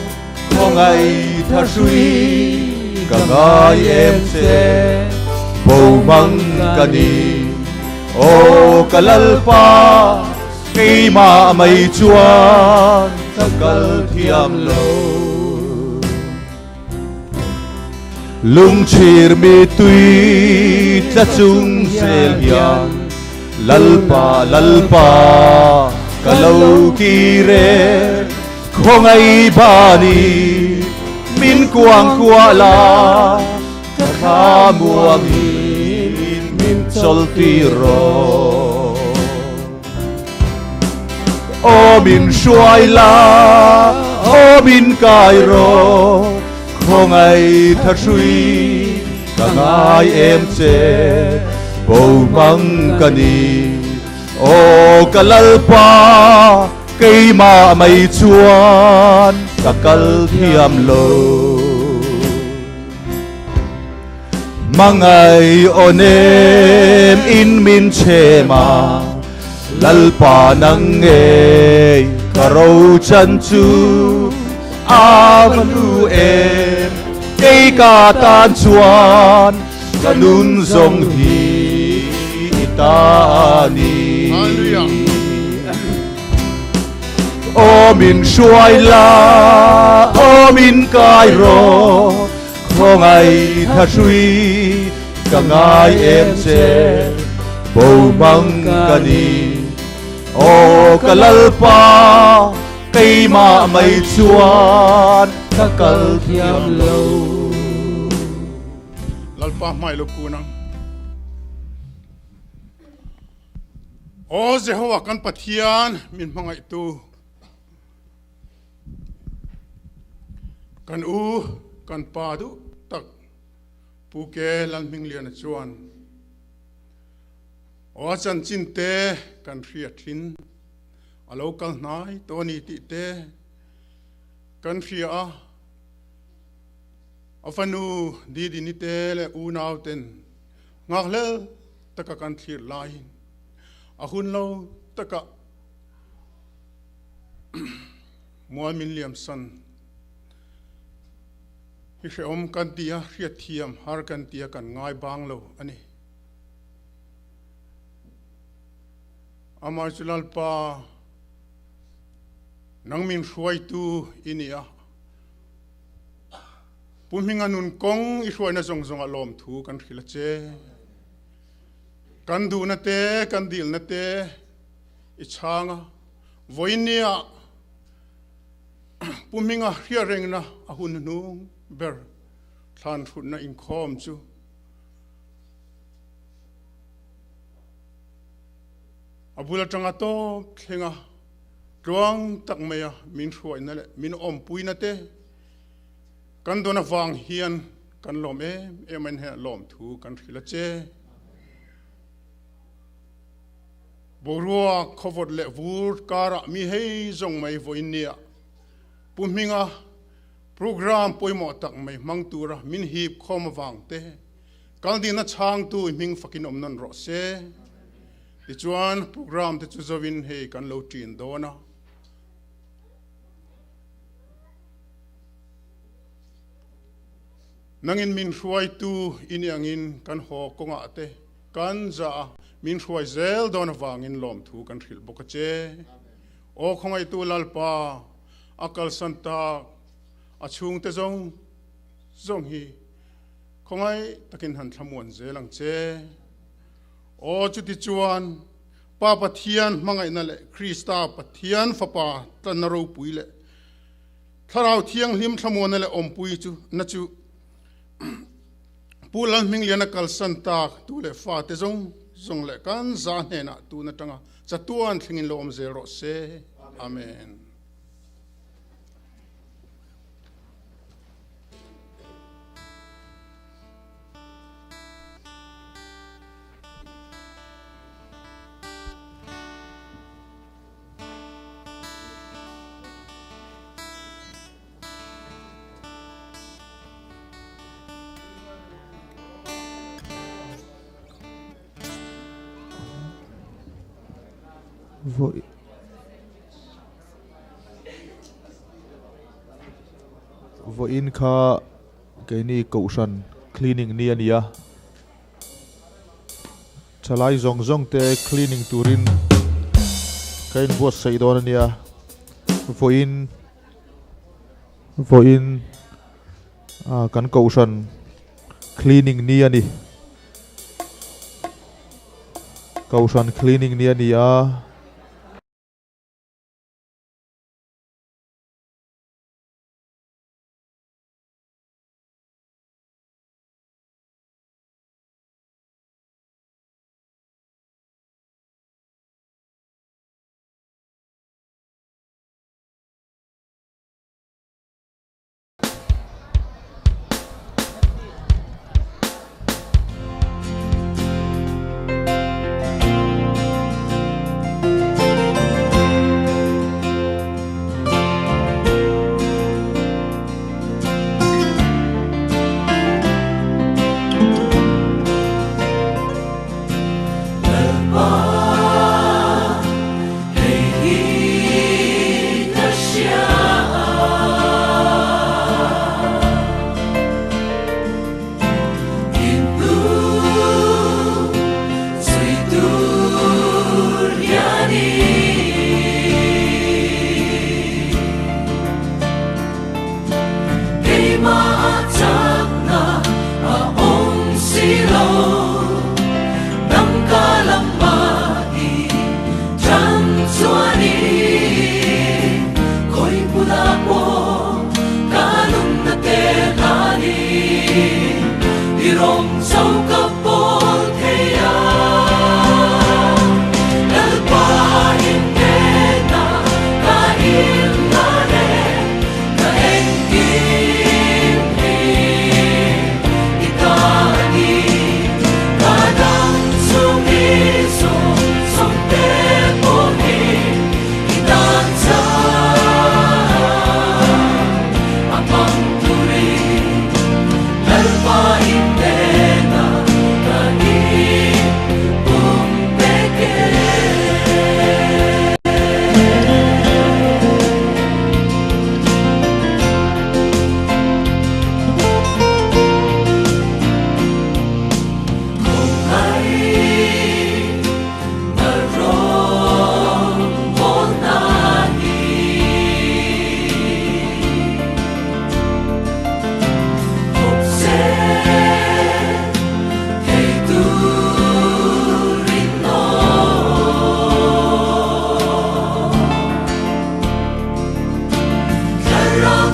Khawngaih tha hrui ka ngai em che, bo mang ka ni. Aw ka Lalpa, keimah mai chuan ka kal thiam lo. Lungchhir mittui tla chung zel hian Lalpa, Lalpa ka lo kir e. Khawngaih bani min kuang kuah la, ka thla muangin min chawl tir rawh. Aw min hruai la, aw min kai rawh, khawngaih tha hrui ka ngai em che, bo hmang ka ni. Aw ka Lalpa, keimah mai chuan ka kal thiam lo. Hmangaih aw nem in min chhem a, Lalpa nang ngei ka ro chan chu a va hlu em, kei ka tan chuan Ka nun zawng hi i ta a ni. Aw min hruai la, aw min kai rawh, khawngaih tha hrui ka ngai em che, bo mang ka ni. Aw ka Lalpa, keimah mai chuan ka kal thiam lo. Lalpa hmai lo kun ang. Aw Jehovah kan Pathian min hmangaihtu, kan u kan pa duh tak Pu Ke Lalhmingliana chuan aw a chanchin te kan hriat thin, a lo kal hnai tawh a ni tih te kan hria a. A fanu Didini te leh unau ten nghakhlel taka kan thlir laiin a hun lo taka mual min liam san hi hreawm kan ti a, hriatthiam har kan ti a, kan ngai bang lo a ni. Amah chu Lalpa nang min hruaitu i ni a, Pu Hminga nun kawng i hruaina zawng zawngah lawmthu kan hrilh a che. Kan duhna te, kan dilna te i chhang a, vawinia Pu Hminga hriatrengna a hun hnung ber thlan hrutna inkhawm chu a bul atanga tawp thlenga tluang tak maia min hruaina leh min awmpuina te kan dawn avang hian kan lawm em em a in hei lawmthu kan hrilh a che. Boruak khawvawt leh vur karah mi hei zawng mai vawiin nia Pu Hminga programme pawimawh tak mai hmang tura min hip khawm avang te kal dihna chhangtu i hming fakin awm nawn rawh se. Tichuan programme te chu zovin hei kan lo ṭin dawn a. Nangin min hruaitu i ni angin kan haw kawngah te kan za a, min hruai zel dawn avangin lawmthu kan hrilh bawk a che. Aw khawngaihtu Lalpa, a kalsan tak a chhungte zawng zawng hi khawngaih takin han thlamuan zel ang che. Aw chuti chuan Pa Pathian hmangaihna leh Krista Pathian Fapa tlanna ropui leh Thlarau Thianghlim thlamuanna leh awmpui chu na chu Pu Lalhmingliana kalsan tak tu leh fate zawng zawng leh kan za hnenah tun atanga chatuan thlengin lo awm zel rawh se. Amen. Voi Vawiin kha keini kohhran cleaning ni a ni a. Thalai zawng zawng te cleaning turin ka inbuatsaih dawn a nia. Vawiin vawiin ah kan kohhran cleaning ni a ni. Kohhran cleaning ni a ni a.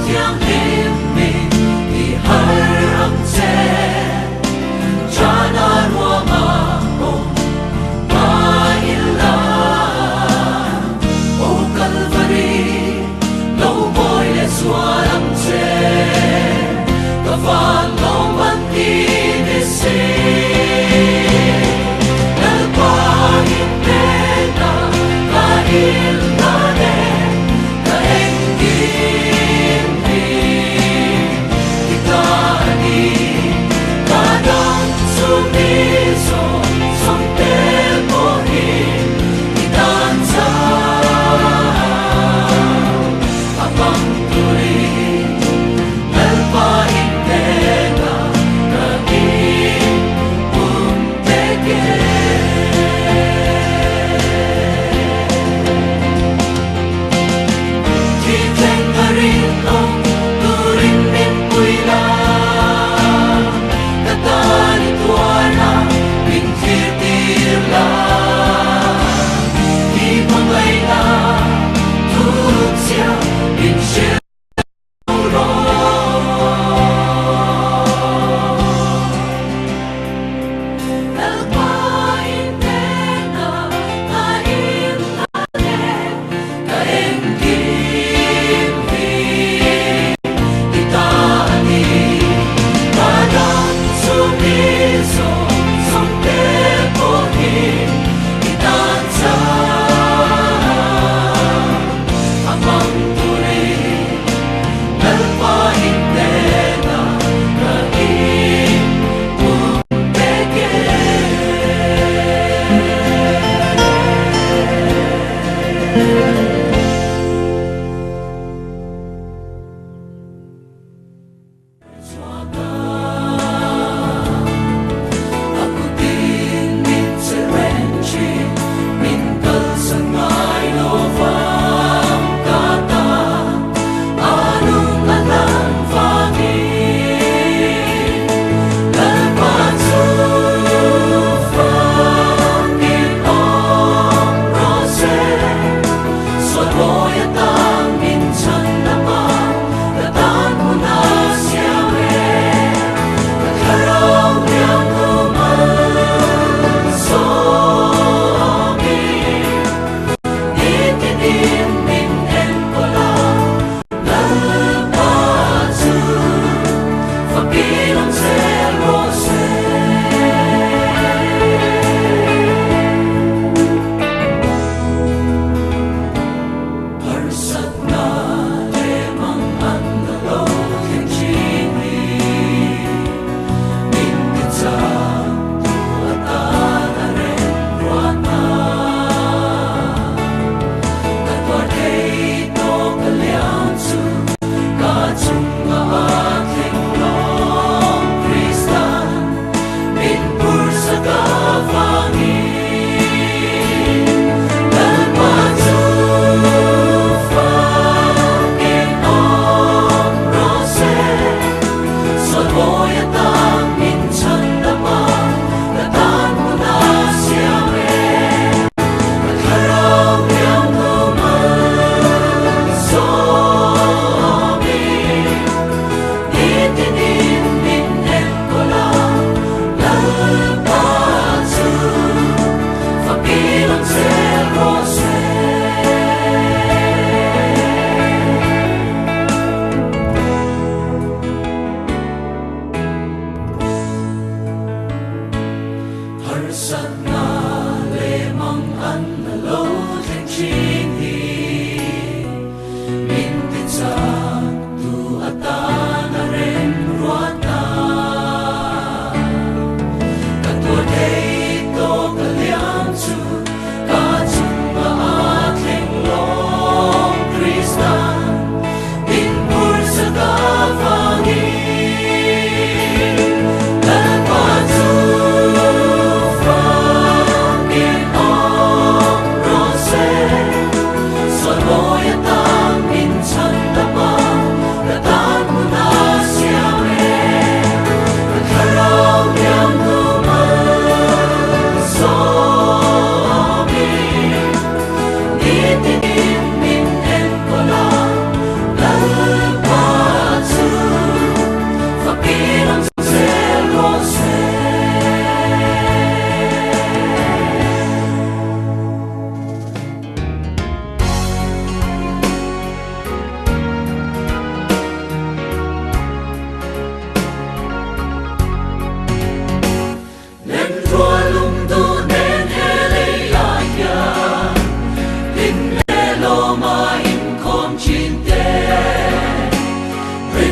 Thianghlim min ti har ang che. Chana ruanga awm mah ila. O Kalvari, lo mawi leh zual ang che. Ka van lawm an ti ni si. Lalpa in hnena ka inhlan e, ka engkim hi.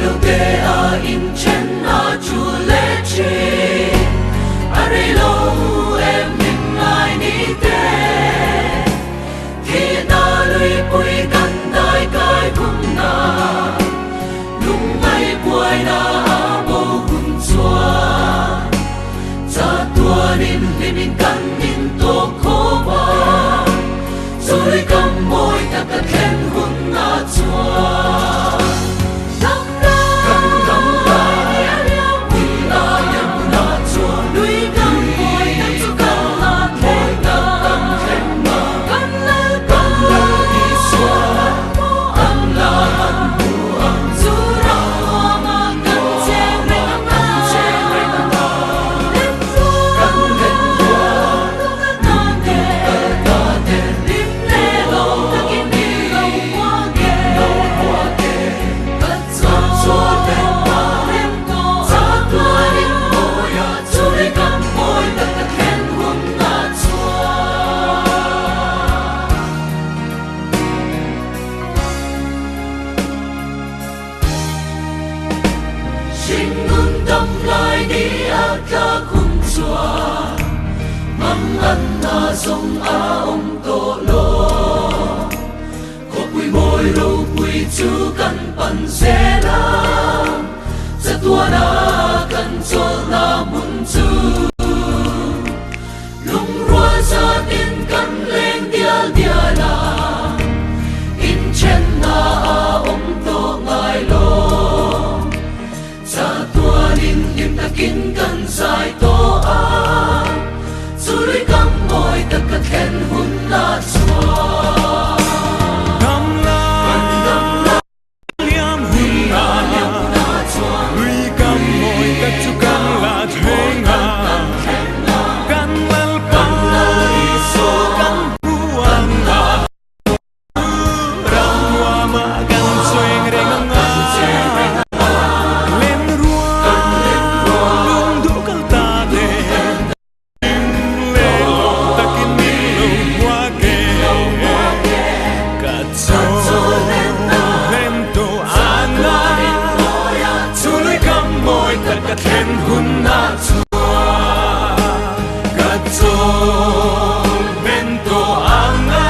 Rei lo te a in chen na chu le chi. A rei lo em lim lai ni te. Thi na lui pui kan dai kai hun na. Lung ngai buai na a bo hun chuan. Cha tuanin limin kan nin to kho ba. Zui kam moi ta ka thlen hun na chuan. Kan dam lai ni a yam na chuan. Lui kam moi ta chu kan la thleng na. Kan na. Kan lal kan lal Isua. Kan la an hu ang chu ram nuama kan cheng reng ang kan cheng reng ang. Kan len rual lung kal ta te. Lim le lo takin min lo hua ke. Lo hua ke. Ka chaw len na rem to. Cha tuanin moya churi kam moi ta ka thlen hun na chuan. Sinh nun dam lai ni a tla khum chuan. Mang an na zong a om to lo. Ko pui moi ro pui chu kan pan se la. Cha tua na kan chol na mun chu. Lung rua za tin kan leng dial diala. In chen na a om to ngai lo. Cha tua nin lim takin kan zai to a. Zui kam moi ta ka thlen hun na chuan. Dam la Kan dam la liam hun na liam na chuan. Lui kam moi ta chu kan la thleng a. Kan lal pa Isua. kan huang a. Ram nuama kan chueng reng ang a. Len rua lung du kal ta te. Le lo takin min lo hua ke. Ka chaw len to ana. Chu lui kam moi ta ka thlen hun na chuan. Ka chaw len to ana.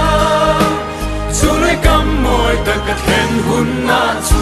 Chu lui kam moi ta ka thlen hun na chuan.